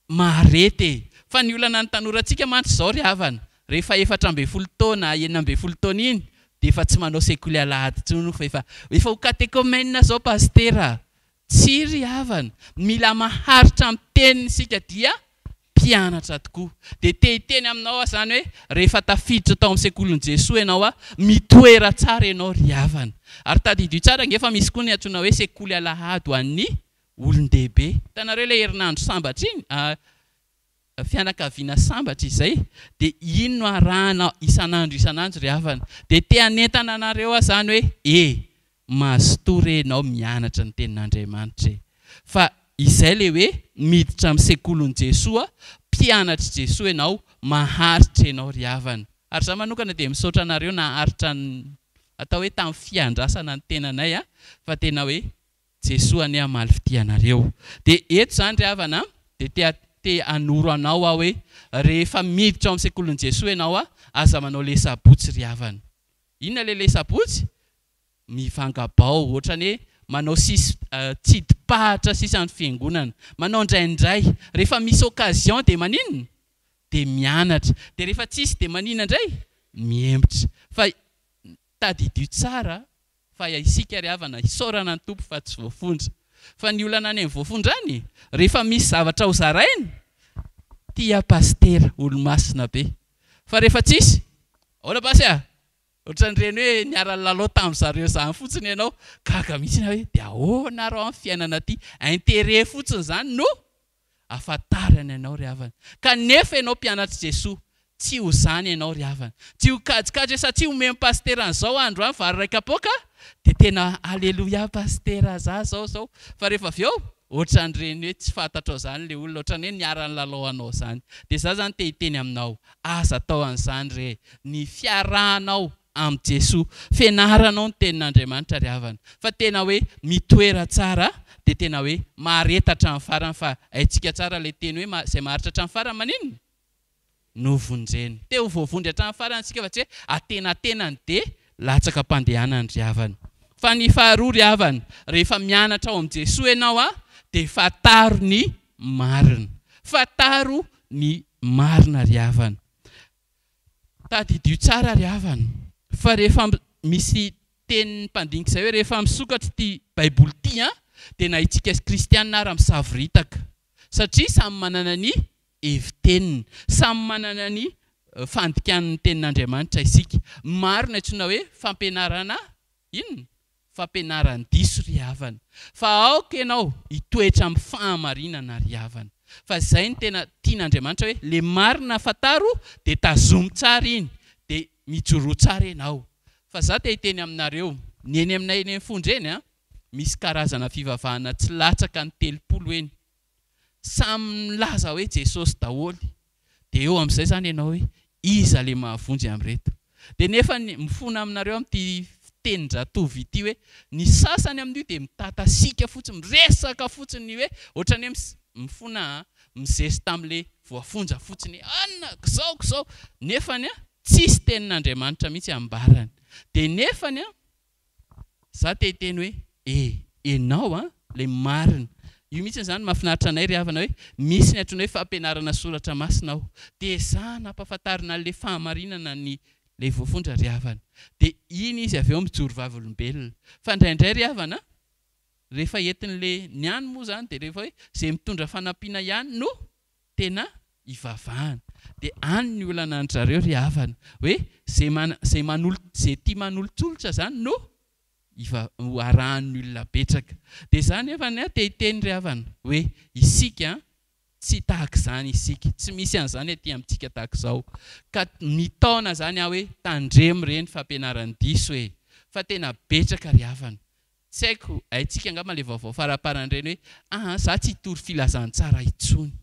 Mahareta e! Fa ny olana ny tanorantsika mantsy izao ry havana, rehefa 14 taona, 16 taona iny dia efa tsy manao sekoly alahady intsony fa efa efa ho katekomena izao pasitera a! Tsia ry havana, mila maharitra amin'ny teniny isika dia mpianatra tokoa. Dia te hiteny aminao aho izany hoe rehefa tafiditra tao amin'ny sekolin'i Jesoa ianao a, mitoera tsara ianao ry havana. Ary tadidio tsara ange fa misy koa ny antsoina hoe sekoly alahady ho an'ny olon-dehibe. Hitanareo ilay herinandro sambatra iny? Fianakaviana sambatra izay. Dia iny no arahana isan'andro isan'andro ry havana. Dia te hanentana anareo aho izany hoe e! Mazotoa re ianao mianatra ny tenin'Andriamanitra e! Fa izay ilay hoe miditra amin'ny sekolin'i Jesoa, mpianatr'i Jesoa ianao, maharitra ianao ry havana. Ary izaho manokana dia misaotra anareo naharitra ny atao hoe tamin'ny fiandrasana ny tenanay fa tena hoe Jesoa anie hamaly fitia anareo. Dia eto izany ry havana dia te te hanoro anao aho hoe rehefa miditra ao amin'ny sekolin'i Jesoa ianao aza manao lesabotsy ry havana. Inona ilay lesabotsy? Mivangabao, ohatran'ny hoe manao sis tsidi-pahatra sisa ny fiangonana. Manao indraindray. Rehefa misy occasion dia maninona? Dia mianatra. Dia rehefa tsisy dia maninona indray? Mihemotra. Fa tadidio tsara fa isika ry havana, isaorana ny Tompo fa tsy voafonja. Fa ny olana any amin'ny voafonja any, rehefa misy zavatra ho zaraina, tia pasitera, olo-masina be. Fa rehefa tsisy, ahoana basy a? Ohatran'ireny hoe niara-nilalao tamin-dry zareo izany fotsiny ianao. Gaga mihitsy aho hoe dia ahoana ary aho amin'ny fiainana ity? Intérêt fotsiny izany no ahafantarany anao ry havana. Kanefa ianao mpianatr'i Jesoa, tsy ho izany ianao ry havana. Tsy ho kajikajy hoe satria omen'i pasitera an'izao aho androany vary iray kapoaka dia tena aleloia pasitera za zao zao. Fa rehefa avy eo, ohatran'ireny hoe tsy fantatrao izany ilay olona, ohatran'ny hoe niara-nilalao anao izany. Dia za izany te hiteny aminao, Aza atao an'izany re ny fiarahanao amin'i Jesoa. Fianaranao ny tenin'Andriamanitra ry havana. Fa tena hoe mitoera tsara dia tena hoe mahareta hatramin'ny farany fa haintsika tsara ilay teny hoe izay maharitra hatramin'ny farany maninona? No vonjena. Te ho voavonjy hatramin'ny farany isika fa tsy hoe atenatenany dia latsaka am-pandehanany ry havana. Fa ny faharoa ry havana, rehefa mianatra ao amin'i Jesoa ianao dia fantaro ny marina. Fantaro ny marina ry havana. Tadidio tsara ry havana fa rehefa misy tenin'ny mpandinika izay hoe rehefa misokatra ity baiboly ity an, dia na itsika kristiana ara misavoritaka satria samy manana ny heviteniny, samy manana ny fandikany ny tenin'Andriamanitra isika. Maro ny antsoina hoe fampianarana inona? Fampianaran-diso ry havana. Fa aoka ianao hitoetra amin'ny fahamarinana ry havana. Fa izay no tena tian'Andriamanitra hoe le marina fantaro dia tazomy tsara iny dia mijoroa tsara ianao. Fa za te hiteny aminareo, ny eny aminay eny Amfondra eny an, misy karazana fivavahana tsy latsaka ny 30 eny. Samy milaza hoe Jesosy daholo. Dia eo amin'izay izany ianao hoe iza ilay mahavonjy amin'ireto? Dia nefa ny mifona aminareo amin'ity fitenin-dratovo ity hoe ny sasany amin'io dia mitatasika fotsiny, miresaka fotsiny ny hoe ohatran'ny hoe mifona a, mizesta amin'ilay voafonja fotsiny hoe anona, k'izao, k'izao. Nefany a, tsisy tenin'Andriamanitra mihitsy ambarany. Dia nefany a, Za te hiteny hoe e, enao an, le marina. Io mihitsy zany mahafinaritra anay ry havana hoe misy ny antsoina hoe fampianarana soratra masina ao. Dia ezahana ampahafantarina an'le fahamarinana ny le voafonja ry havana. Dia iny izy avy eo mijoro vavolombelona. Fa indraindray ry havana, rehefa entin'le, ny any moa zany dia rehefa hoe ze mitondra fanampiana ihany no tena ivavahana. Dia any ny olana an-dry zareo ry havana, hoe izay mana, izay manolo, izay tia manolotsolotra izany no iva, ho arahan'ny olona betsaka. Dia izaho nefa ny ahy te hiteny ry havana, hoe isika tsy tahaka izany isika, tsy misy an'izany aty amintsika tahaka izao. Ka mitaona izany aho hoe tandremo re ny fampianaran-diso e! Fa tena betsaka ry havana. Tsy haiko, haintsika angamba ilay vaovao faraparany ireny hoe aa za tsy hitory filazantsara intsony.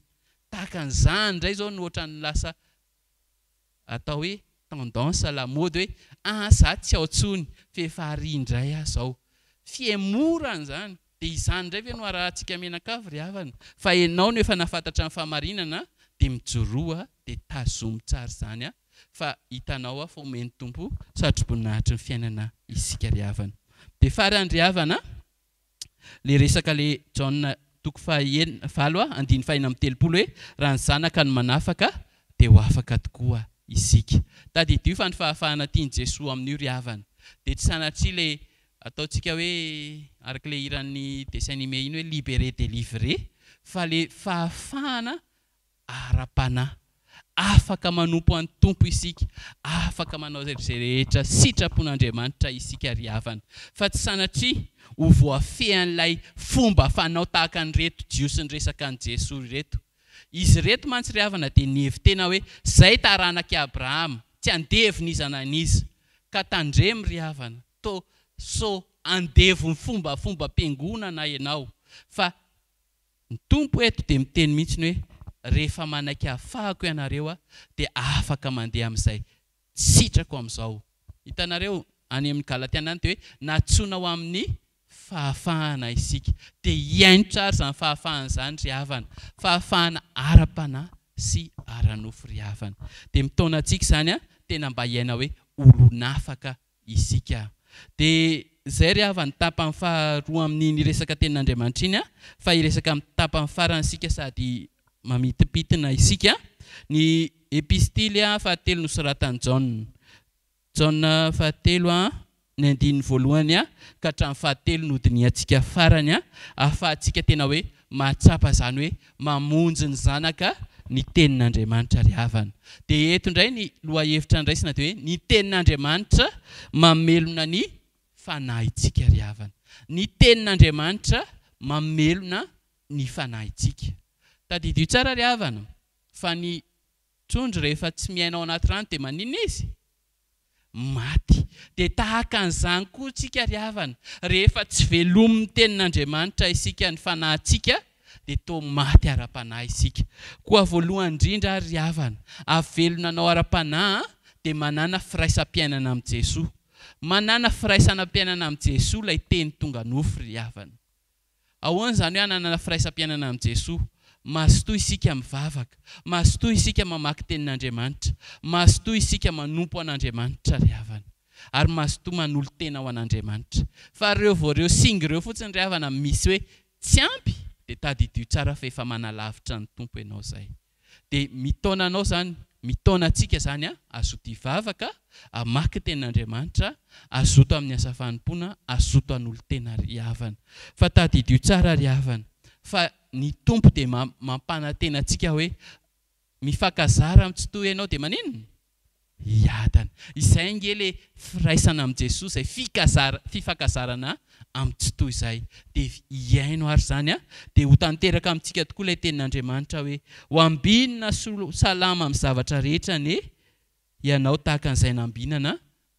Tahaka an'izany indray izao no ohatran'ny lasa atao hoe tendance lamaody hoe aa za tsy ao intsony fa efa ary indray aho izao. Fihemorana izany. Dia izany indray ve no arahantsika mianakavy ry havana? Fa ianao no efa nahafantatra ny fahamarinana dia mijoroa dia tazomy tsara izany fa hitanao aho fa omen'ny Tompo satroboninahitry ny fiainana isika ry havana. Dia farany ry havana, le resaka le Jaona. toko faha valo andininy faha 36 hoe, Raha ny Zanaka no manafaka, dia ho afaka tokoa isika. Tadidio fa ny fahafahana tian'i Jesoa amin'io ry havana, dia tsy sanatria ilay ataontsika hoe araka ilay hiran'ny dessin animé iny hoe libéré délivré, fa ilay fahafahana ara-panahy. Afaka manompo an'ny Tompo isika, afaka manao izay rehetra sitrapon'Andriamanitra isika ry havana, fa tsy sanatria ho voafehin'ilay fomba fanao tahaka an'ireto Jiosy niresaka an'i Jesoa ireto. Izy ireto mantsy ry havana dia nihevi-tena hoe izay taranak'i Abrahama, tsy andevon'iza na n'iza. Ka tandremo ry havana, to so andevon'ny fombafombam-piangonana ianao, fa Ny Tompo eto dia miteny mihitsy ny hoe rehefa manaiky hafahako ianareo dia afaka mandeha amin'izay sitrako amin'izao. Hitanareo, any amin'ny Galatiana any dia hoe nantsoina ho amin'ny fahafahana isika. Dia hihaino tsara izany fahafahana izany ry havana. Fahafahana ara-panahy sy ara-nofo ry havana. Dia mitaona antsika izany tena mba hiaina hoe olon'afaka isika. Dia izay ry havana ny tapany faharoa amin'iny resaka tenin'Andriamanitra iny fa hiresaka amin'ny tapany farany isika sady mamitipitina isika. Ny epistily fahatelo nosoratan'i Jaona. Jaona fahatelo ny andininy voalohany ka hatramin'ny fahatelo no hodinihantsika farany ahafahantsika tena hoe mahatsapa izany hoe mamonjy ny zanaka ny tenin'Andriamanitra ry havana. Dia eto indray ny lohahevitra andraisina dia hoe ny tenin'Andriamanitra mamelona ny fanahintsika ry havana. Ny tenin'Andriamanitra mamelona ny fanahintsika. Tadidio tsara ry havana fa ny trondro rehefa tsy miaina ao anaty rano dia maninona izy? maty. Dia tahaka an'izany koa isika ry havana, rehefa tsy velomin'ny tenin'Andriamanitra isika ny fanahintsika dia toa maty ara-panahy isika. Koa voalohany indrindra ary ry havana, hahavelona anao ara-panahy dia manàna firaisam-piainana amin'i Jesoa. Manàna firaisana-piainana amin'i Jesoa ilay Teny tonga nofo ry havana. Ahoana izany hoe hananana firaisam-piainana amin'i Jesoa? Mazotoa isika mivavaka. Mazotoa isika mamaky Tenin'Andriamanitra. Mazotoa isika manompo an'Andriamanitra ry havana. Ary mazotoa manolo-tena ho an'Andriamanitra. Fa ireo vao ireo singa ireo fotsiny ry havana misy hoe tsy ampy dia tadidio tsara fa efa manalavitra ny Tompo ianao izay. Dia mitaona anao izany, mitaona antsika izany hazoto hivavaka, hamaky tenin'Andriamanitra, hazoto amin'ny asa fanompoana, hazoto hanolo-tena ry havana. Fa tadidio tsara ry havana, fa ny Tompo dia mampanantena antsika hoe mifankazara amin'ny tsitoha ianao dia maninona? Hiadana. Izay ange le firaisana amin'i Jesoa izay fikazara, fifankazarana amin'ny tsitoha izay. Dia hihaino ary izany an, dia ho tanteraka amintsika tokoa ilay tenin'Andriamanitra hoe, Ho ambinina sy ho salama amin'ny zavatra rehetra anie ianao tahaka an'izay nambinana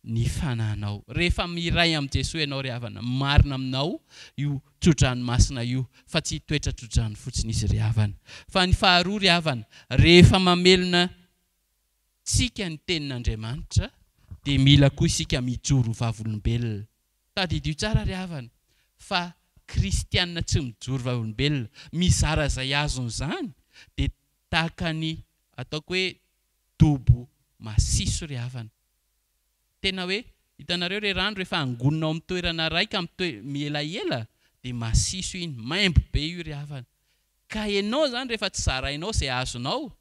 ny fanahinao. Rehefa miray amin'i Jesoa ianao ry havana, marina aminao io tso-dranomasina io fa tsy hitoetra tso-drano fotsiny izy ry havana. Fa ny faharoa ry havana, rehefa mamelona tsika ny tenin'Andriamanitra dia mila koa isika mijoro vavolombelona. Tadidio tsara ry havana fa kristiana tsy mijoro vavolombelona, mizara izay azony izany dia tahaka ny ataoko hoe dobo masiso ry havana. Tena hoe hitanareo re rano rehefa angonina ao amin'ny toerana iray ka mitoe mielaela dia masiso iny, maimbo be io ry havana. Ka enao zany rehefa tsy zarainao izay azonao,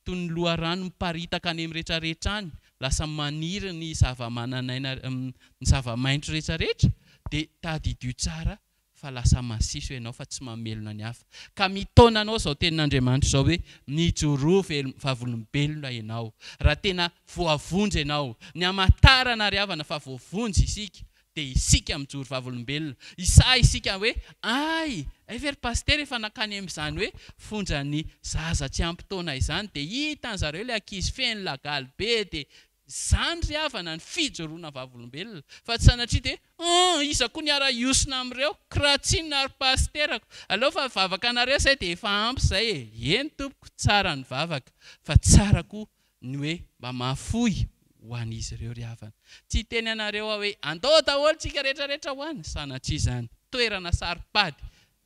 toy ny loharano miparitaka any amin'ny retraretra any, lasa maniry ny zava-manan'aina ny zava-maitso retraretra, dia tadidio tsara fa lasa masiso ianao fa tsy mamelona ny hafa. Ka mitaona anao izao tenin'Andriamanitra izao hoe, mijoroa vavolombelona ianao. Raha tena voavonjy ianao, ny hamantarana ry havana fa voavonjy isika dia isika mijoro vavolombelona. Hisaha isika hoe, Ay! Hay ve ry Pasitera efa nankany amin'izany hoe fonjan'ny zaza tsy ampy taona izany dia hitan-zareo ilay ankizy feno lagaly be dia izany ry havana ny fijoroana vavolombelona fa tsy sanatria dia hoe, Hum! Iza koa niara-hiosona amin'ireo? Kiraha tsinona ry Pasiterako! Aleo fa vavaka anareo izay dia efa ampy izay e! Eny tompoko, tsara ny vavaka fa tsara koa ny hoe mba mahafoy ho an'izy ireo ry havana. Tsy hiteny anareo aho hoe andao daholo tsika rehetra rehetra ho any, sanatria izany. Toerana saro-pady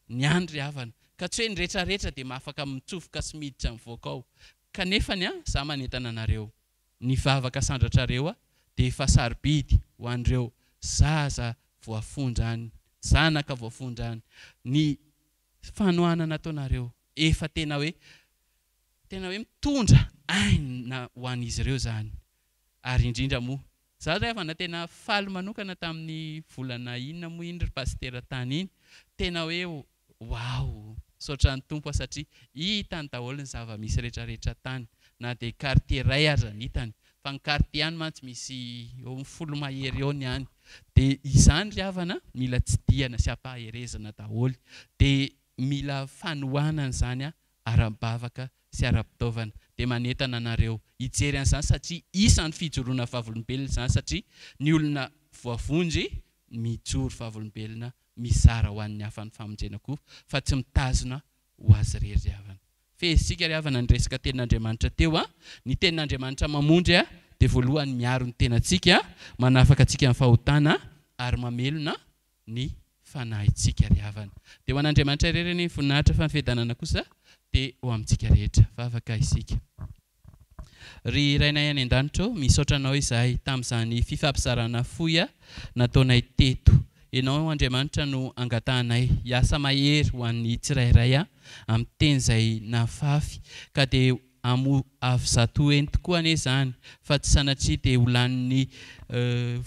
ny any ry havana, ka tsy hoe ny rehetra rehetra dia afaka mitsofoka sy miditra mivoaka ao. Kanefany an, za manentana anareo, ny vavaka asandratrareo dia efa sarobidy ho an'ireo zaza voafonja any, zanaka voafonja any, ny. fanohanana ataonareo efa tena hoe tena hoe mitondra aina ho an'izy ireo izany ary indrindra moa Za ry havana tena faly manokana tamin'ny volana inona moa iny ry pasitera tany iny, tena hoe waouh, misaotra ny Tompo aho satria hitany daholo ny zava-misy retraretra tany, na dia quartier iray aza ny hitany, fa ny quartier any mantsy misy eo amin'ny folo mahery eo ny any, dia izany ry havana mila tsidihana sy ampaherezana daholo, dia mila fanohanana izany ara-bavaka sy ara-pitaovana dia manentana anareo hijery an'izany satria isan'ny fijoroana vavolombelona izany satria ny olona voavonjy mijoro vavolombelona mizara ho an'ny hafa ny famonjena koa fa tsy mitazona ho azy irery ry havana. Fehezintsika ry havana ny resaka tenin'Andriamanitra teo a! Ny tenin'Andriamanitra mamonjy a dia voalohany miaro ny tenantsika, manafaka antsika amin'ny fahotana ary mamelona ny fanahintsika ry havana. Dia ho an'Andriamanitra irery anie ny voninahitra fa ny fiadanana kosa dia ho amintsika rehetra. Vavaka isika. Ry Rainay any an-danitra ô, misaotra Anao izahay tamin'izany fifampizarana fohy nataonay teto. Ianao Andriamanitra no angatahanay hiasa mahery ho an'ny tsirairay amin'ny teny izay nafafy ka dia Amo avy zato heny tokoa anie izany fa tsy sanatria dia ho lanin'ny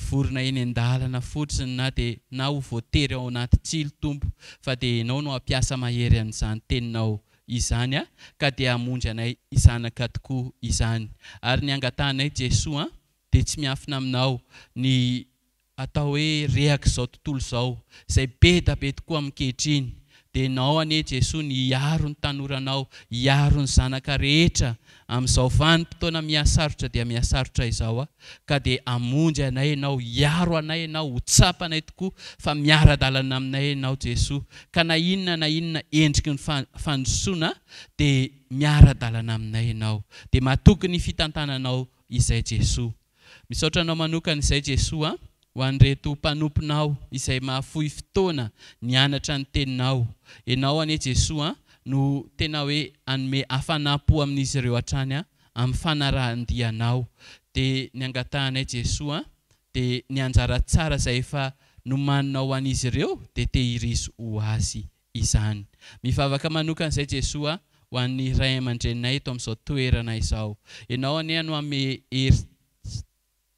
vorona eny an-dalana fotsiny na dia na ho voatery ao anaty tsilo Tompo fa dia Ianao no hampiasa mahery an'izany teninao izany ka dia hamonjy anay zanaka tokoa izany. Ary ny angatahanay Jesoa dia tsy miafina aminao ny atao hoe rehak'izao tontolo izao, izay be da be tokoa aminkehitriny, dia Ianao anie Jesoa ny hiaro ny tanoranao, hiaro ny zanaka rehetra amin'izao vanim-potoana mihasarotra dia mihasarotra izao a, ka dia hamonjy anay Ianao, hiaro anay Ianao, ho tsapanay tokoa fa miara-dalana aminay Ianao Jesoa, ka na inona na inona endriky ny fandrosoana dia miara-dalana aminay Ianao, dia matoky ny fitantananao izay Jesoa. Misaotra Anao manokana izay Jesoa a, ho an'ireto mpanomponao izay mahafoy fotoana nianatra ny teninao. Ianao anie Jesoa no tena hoe hanome hafanam-po amin'izy ireo hatrany a, amin'ny fanarahan-dia Anao. Dia ny angatahanay Jesoa dia ny anjara tsara izay efa nomaninao ho an'izy ireo dia tehirizo ho azy izany. Mivavaka manokana izay Jesoa ho an'ny ray aman-dreninay eto amin'izao toerana izao. Ianao anie no hanome hery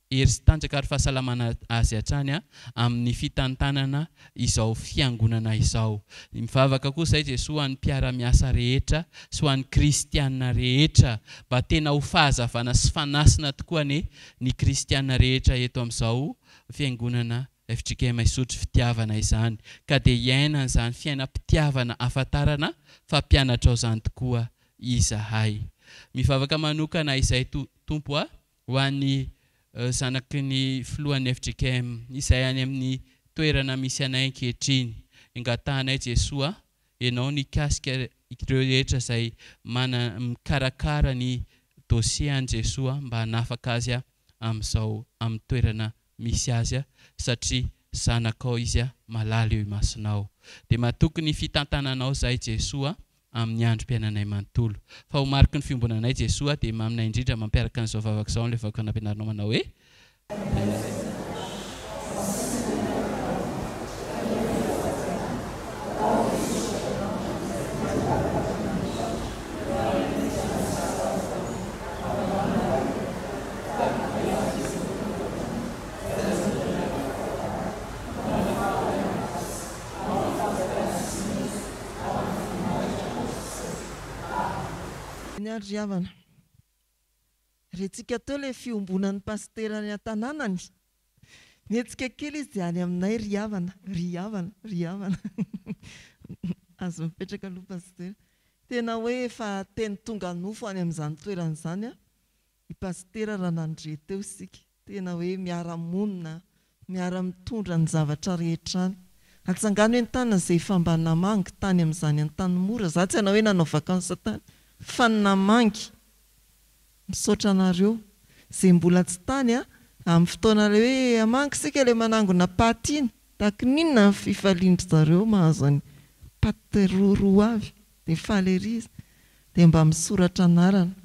hery sy tanjaka ary fahasalamana azy hatrany amin'ny fitantanana izao fiangonana izao. Mivavaka koa izay Jesoa ho an'ny mpiara-miasa rehetra sy ho an'ny kristiana rehetra mba tena ho fahazavana sy fanasina tokoa anie ny kristiana rehetra eto amin'izao fiangonana Fjkm Isotry fitiavana izany ka dia hiainana izany fiainam-pitiavana ahafantarana fa mpianatrao izany tokoa izahay. Mivavaka manokana izay Tompo a ho an'ny zanaky ny filohan'ny fjkm izay any amin'ny toerana misy anay ankehitriny. Ingatahanay Jesoa Ianao nikasika ireo rehetra izay mana mikarakara ny dossier an'i Jesoa mba hanafaka azy amin'izao amin'ny toerana misy azy satria zanakao izy malala eo imasonao. Dia matoky ny fitantananao izahay Jesoa amin'ny androm-piainanay manontolo. Fa ho mariky ny fiombonanay Jesoa dia maminay indrindra mampiaraka an'izao vavaka izao amin'ilay vahoaka nampianarinao manao hoe, Eny ary ry havana. Rentsika teo ilay fiombonan'ny pasitera any an-tanànany. Mihetsika kely izy dia any aminay ry havana, ry havana, ry havana. Azo mipetraka aloha pasitera. Tena hoe efa teny tonga nofo any amin'izany toerana izany i pasitera raha nandre teo isika. Tena hoe miara-monina, miara-mitondra ny zavatra rehetra any. Atsangano hoe ny tanana izay efa mba namangy tany amin'izany Antanimora. Za tsy hanao hoe nanao vacances tany fa ny namangy. Misaotra anareo. Izay mbola tsy tany a, amin'ny fotoana ilay hoe hamangy isika ilay manangona paty iny, tahaka ny inona ny fifalian-dry zareo mahazo an'ny paty roaroa avy, dia faly ery izy. Dia mba misoratra anarana.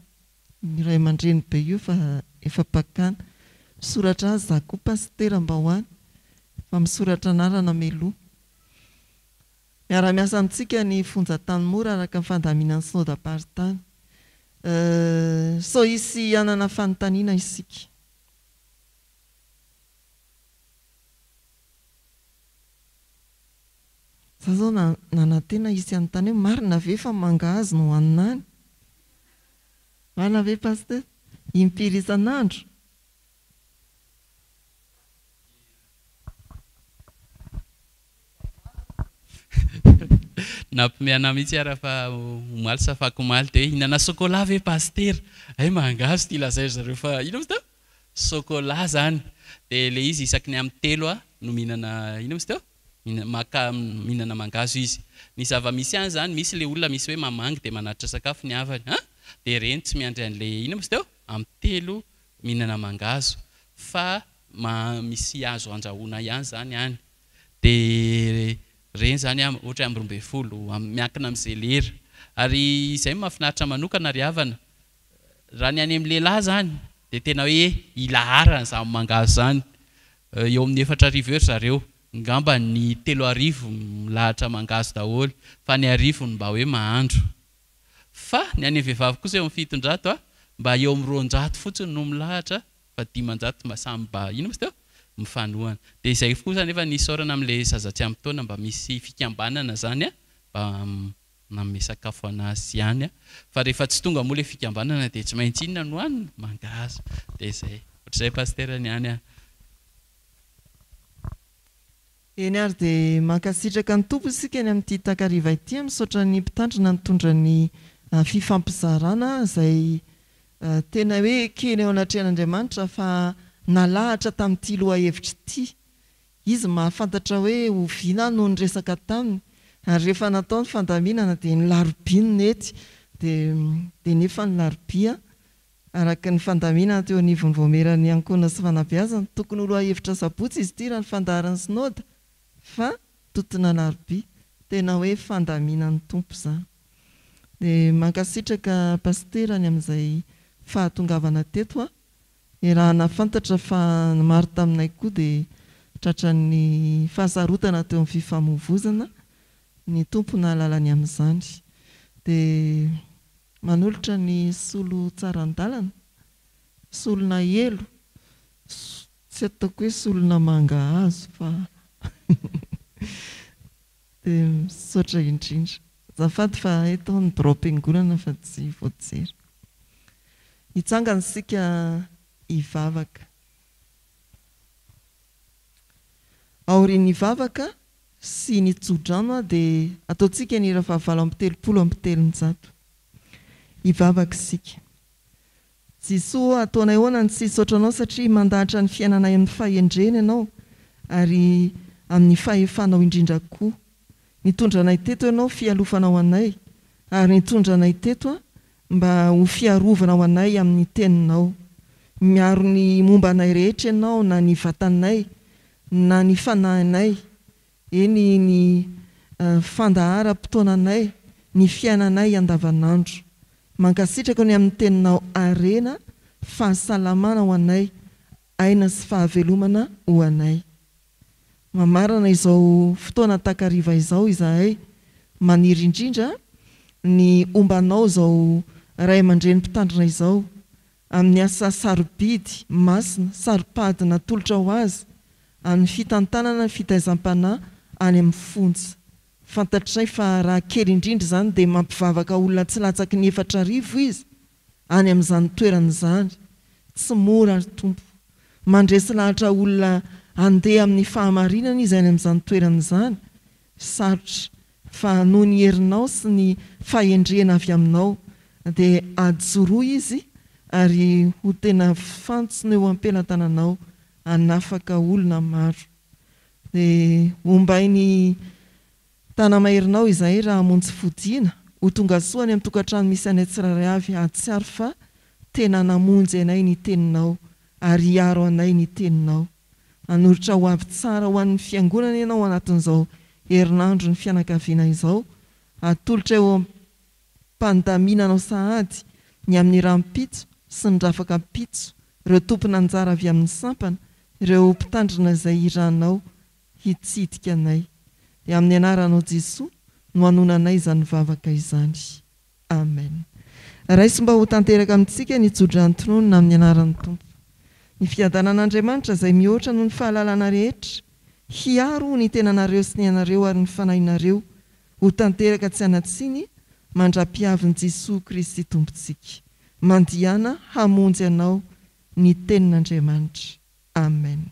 Ny ray aman-dreny be io fa efa mpakana. Misoratra azy za koa pasitera mba ho any fa misoratra anarana mialoha. Miara-miasa amintsika ny fonja Antanimora araka ny fandaminan'ny Synodamparitany. Sao hisy hanana fanontaniana isika. Za zao nanantena hisy hanontany hoe marina ve fa mangahazo no hanina any? Marina ve Pasteur? Impiry isan'andro? Nampime anah mihitsy ara fa omaly sa afakomaly dia hoe hihinana sokola ve Pasitera? Hay mangahazo ity lazain-dry zareo fa inona moa izy teo? Sokola zany. Dia ilay izy isaky ny amin'ny telo no mihinana inona moa izy teo? Maka mihinana mangahazo izy. Ny zava-misy any zany misy ilay olona misy hoe mamangy dia manatitra sakafo ny havany an! Dia ireny tsy miandry an'ilay inona moa izy teo? Amin'ny telo mihinana mangahazo fa ma misy azo andrahoana ihany zany any de reny zany am ohatra hoe am 12 am miankina amze lera ary izay no mahafinaritra manokana ry havana raha ny any am lehilahy zany de tena hoe ilaharana zany mangahazo zany eo amin'ny 4000 eo ry zareo ngamba ny 3000 milahatra mangahazo daholo fa ny 100 no mba hoe mahandro Fa ny any vehivavy kosa eo amin'ny 700 a, mba eo amin'ny 200 fotsiny no milahatra fa 500 mba samy mba inona moa izy teo? mifanohana. Dia izay kosa anefa ny isaorana amin'ilay zaza tsy ampy taona mba misy fikambanana izany a, mba manome sakafo an'azy ihany a. Fa rehefa tsy tonga moa ilay fikambanana dia tsy maintsy inona no hanina? Mangahazo. Dia izay. Ohatr'izay Pasitera ny any a. Eny ary dia mankasitraka ny Tompo isika ny amin'ity takariva ity, misaotra ny mpitandrina nitondra ny fifampizarana izay tena hoe ekena eo anatrehan'Andriamanitra fa nalahatra tamin'ity lohahevitra ity. Izy mahafantatra hoe oviana aho no niresaka taminy ary rehefa natao ny fandaminana dia ny larobia no nety dia dia nefa ny larobia Araka ny fandaminana teo anivon'ny Vaomieran'ny Ankohonana sy Fanabeazana, tokony ho lohahevitra sabotsy izy ity raha ny fandaharan'ny Synoda fa totona alarobia. Tena hoe fandaminan'ny Tompo izany. Dia mankasitraka Pasitera ny amin'izay fahatongavana teto a. Iarahana fantatra fa ny maro taminay koa dia tratran'ny fahasarotana teo amin'ny fifamoivozana. Ny Tompo nahalala ny amin'izany. Dia. Manolotra ny solo tsaran-dalana, solona elo, tsy ataoko hoe solona mangahazo fa dia misaotra indrindra. Azafady fa eto ny biraom-piangonana fa tsy voajery. Hitsangana isika hivavaka. Aorian'ny vavaka sy ny tsodrano dia ataontsika ny hira faha 338. Hivavaka isika. Jesoa ô, ataonay ahoana ny tsy hisaotra Anao satria mandahatra ny fiainanay amin'ny fahendrena Ianao ary amin'ny fahefanao indrindra koa. Nitondra anay teto Ianao fialofana ho anay ary nitondra anay teto mba ho fiarovana ho anay amin'ny Teninao. Miaro ny momba anay rehetra Ianao na ny vatanay na ny fanahinay, eny ny fandaharam-potoananay, ny fiainanay andavanandro. Mankasitraka ny amin'ny Teninao harena, fahasalamana ho anay, aina sy fahavelomana ho anay. Mamarana izao fotoana takariva izao izahay, maniry indrindra ny homba anao izao Ray aman-dreny mpitandrina izao, amin'ny asa sarobidy, masina, saro-pady natolotra ho azy, amin'ny fitantanana ny fitaizam-panahy any amin'ny fonja. Fantatray fa raha kely indrindra izany dia mampivavaka olona tsy latsaky ny 4000 izy any amin'izany toerana izany. Tsy mora ry Tompo. Mandresy lahatra olona handeha amin'ny fahamarinana izy any amin'izany toerana izany. Sarotra. Fa noho ny herinao sy ny fahendrena avy aminao dia ajoroy izy ary ho tena fantsona eo am-pelatananao hanafaka olona maro. Dia hombain'ny Tana-maherinao izahay raha hamonjy fodiana, ho tonga soa any amin'ny tokantrano misy anay tsirairay avy hahatsiaro fa tena namonjy anay ny Teninao ary hiaro anay ny Teninao. Hanoritra ho avy tsara ho an'ny Fiangonana Ianao anatin'izao herinandron'ny fianakaviana izao, atolotra eo am-pandaminanao sahady ny amin'ny rahampitso sy ny rafakampitso ireo tompon'anjara avy amin'ny sampana, ireo mpitandrina izay iranao hitsidika anay. Dia amin'ny anaranao Jesoa no anonanay izany vavaka izany. Amen. Raiso mba ho tanteraka amintsika ny tsodrano tononina amin'ny anaran'ny Tompo. Ny fiadanan'Andriamanitra izay mihoatra noho ny fahalalana rehetra, hiaro ny tenanareo sy ny ainareo ary ny fanahinareo ho tanteraka tsy hanan-tsiny mandra-piavin'i Jesoa Kristy Tompontsika. Mandihana hamonjy anao ny tenin'Andriamanitra. Amen.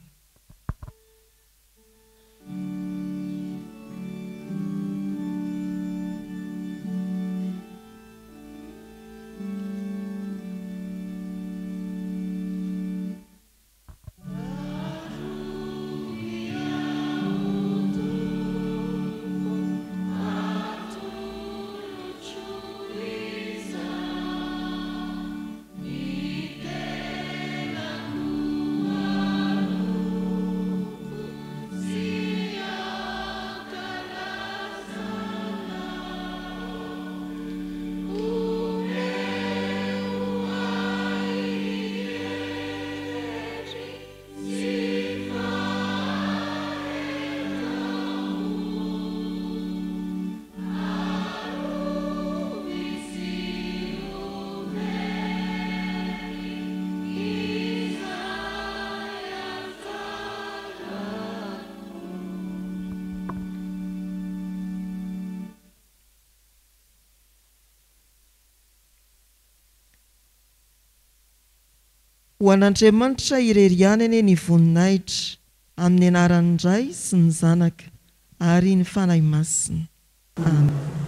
Ho an'Andriamanitra irery ihany anie ny voninahitra, amin'ny anaran'ny Ray sy ny Zanaka ary ny Fanahy Masina. Amen.